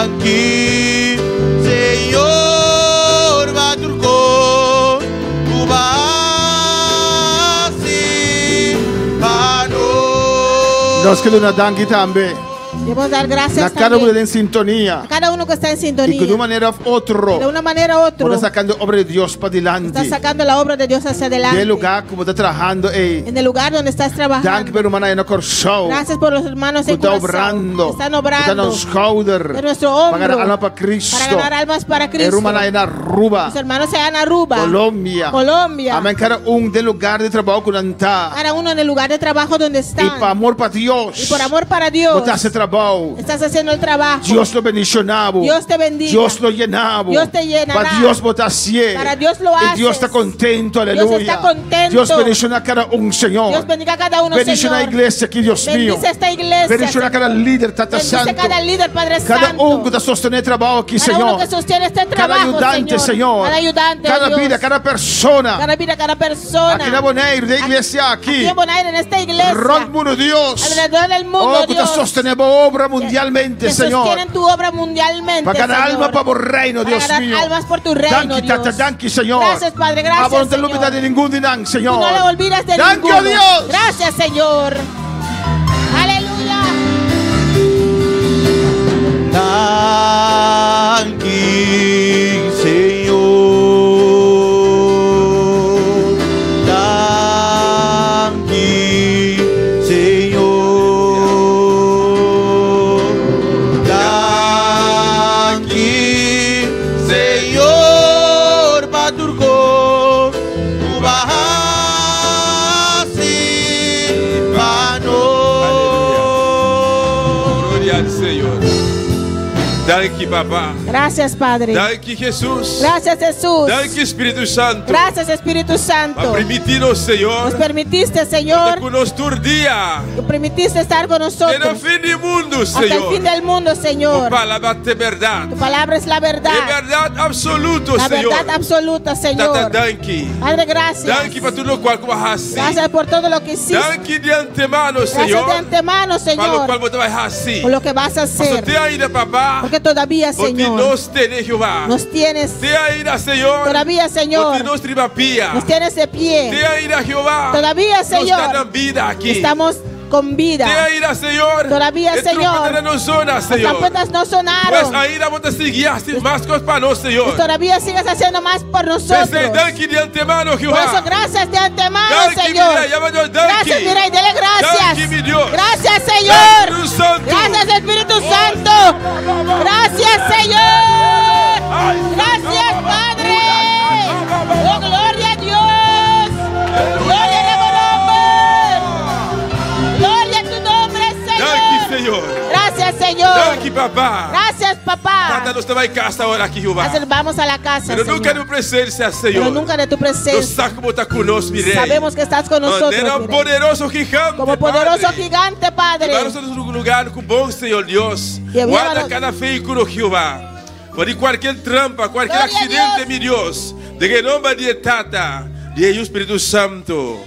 Danki, Señor, pa tur kos ku bo a hasi pa nos. Nos ke duna danki tambe. Debemos dar gracias Na kada también. un den sintonia. A cada uno uno que está en I ku di sintonía. un manera òf otro, De una manera u otra, bo ta sakando obra di Dios pa está dilanti. sacando la obra de Dios hacia Den adelante. lugá ku bo ta trahando ei. En el lugar donde estás trabajando. Danki pa e rumannan na Kòrsou. Gracias por los hermanos Ku en ta Curazao. obrando. que Están Ku ta na obrando. nos schouder. De nuestro Pa gana hombro. alma pa Cristo. Para ganar almas para E Cristo. rumannan na Aruba. Los hermanos allá en Aruba. Colombia. Colombia. Amèn. Kada un den lugá di trabou ku nan ta. Cada uno en el lugar de trabajo donde I están. pa amor pa Dios. Y por amor para Dios. Bo ta hasi trabou. Estás haciendo el trabajo. Dios lo bendishoná bo. Dios te bendiga. Dios lo yena bo. Dios te llenará. Pa Dios bo ta hasié. Para Dios lo I Dios haces. ta kontentu, Dios aleluya. está contento. Dios bendishoná kada un, Señor. Dios bendiga a cada uno, Bendishoná Señor. iglesia aki, Dios mio. Bendice esta iglesia. Bendishoná Señor. kada lider, Tata Bendice Santu. cada líder, Padre Kada Santo. un ku ta sostené trabou aki, Cada uno Señor. que sostiene este Kada trabajo, ayudante, Señor. Cada ayudante, oh Kada Dios. bida, kada persona. Cada vida, cada persona. Aki na Boneiru, den iglesia aki. Aquí en Bonaire, en esta iglesia. Rònt mundu, Dios. Alrededor del mundo, Oh, ku ta Dios. sostené bo obra mundialmente, Que Señor. sostienen tu obra mundialmente, Pa gana Señor. alma pa bo reino, Para Dios ganar mio. almas por tu reino, Danki, Dios. Tata, danki, Señor. Gracias, Padre, gracias, Abo no ta Señor. lubidá di ningun di nan, Señor. Tú no le olvidas de Danki, ninguno. oh Dios. Gracias, Señor. Aleluya. Danki, Señor. Danki, Señor. Danki, Señor, pa tur kos ku bo a hasi pa nos. Gloria al Señor. Danki, Papa. Gracias, Padre. Danki, Jesús. Gracias, Jesús. Danki, Spiritu Santu. Gracias, Espíritu Santo. Pa permití nos, Señor. Nos permitiste, Señor. Ku nos tur dia. Que permitiste estar con Te na nosotros. fin di mundu, Hasta el Señor. fin del mundo, Señor. Bo palabra ta bèrdat. Tu palabra es la verdad. E bèrdat absoluto, La Señor. verdad absoluta, Tata, Señor. danki. Padre, gracias. Danki pa tur loke ku bo a hasi. Gracias por todo lo que hiciste. Danki di antemano, Gracias Señor. de antemano, Pa lo Señor. kual bo ta bai hasi. Por lo que vas a hacer. Te ainda, Papá. Porque todavía, Bo tin Señor, nos tene, Jehová. nos tienes. Te ainda, Señor. Todavía, Señor. Bo tin nos riba pia. Nos tienes de pie. Te ainda, Jehová. Todavía, Nos ta Señor. na bida aki. Estamos con vida. Te ainda, Señor. Todavía, E Señor. tròmpètnan no a zona, Las Señor. trompetas no Pues sonaron. ainda bo ta sigui hasi mas kos pa nos, Señor. Pues todavía sigues haciendo más por nosotros. P'esei, danki di antemano, Por Jehová. eso, gracias de antemano, Danki, Señor. mi rei. Yama Dios, danki. Gracias, mi rey. Dele gracias. Danki, mi Dios. Gracias, Señor. Espíritu Santo. Gracias, Espíritu Santo. Gracias, Señor. Gracias, Padre. Oh, gloria a Dios. Gloria a tu nombre. Gloria a tu nombre, Danki, Señor. Señor. Gracias, Señor. Danki, Papá. Gracias, papá. Tata, nos ta bai kas awor aki, Jehová. Gracias, Vamos a la casa, Pero nunka Señor. di bo presensia, Señor. Pero nunca de tu Nos presencia. sa ku bo ta ku nos, mi rei. Sabemos que estás con nosotros. Manera mi rey. poderoso gigante. Como poderoso Padre. gigante, Padre. Hiba nos un lugá ku bon, Señor Dios. Llévanos- Warda kada vehíkulo, Jehová. For di kualke trampa, kualke Gloria a aksidente, mi Dios. Den nòmber di Tata, di Spiritu Santu.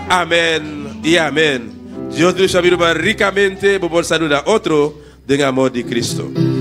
Amèn i amèn. Dios bendiga rikamente. Bo por saludá otro, den amor di Cristo.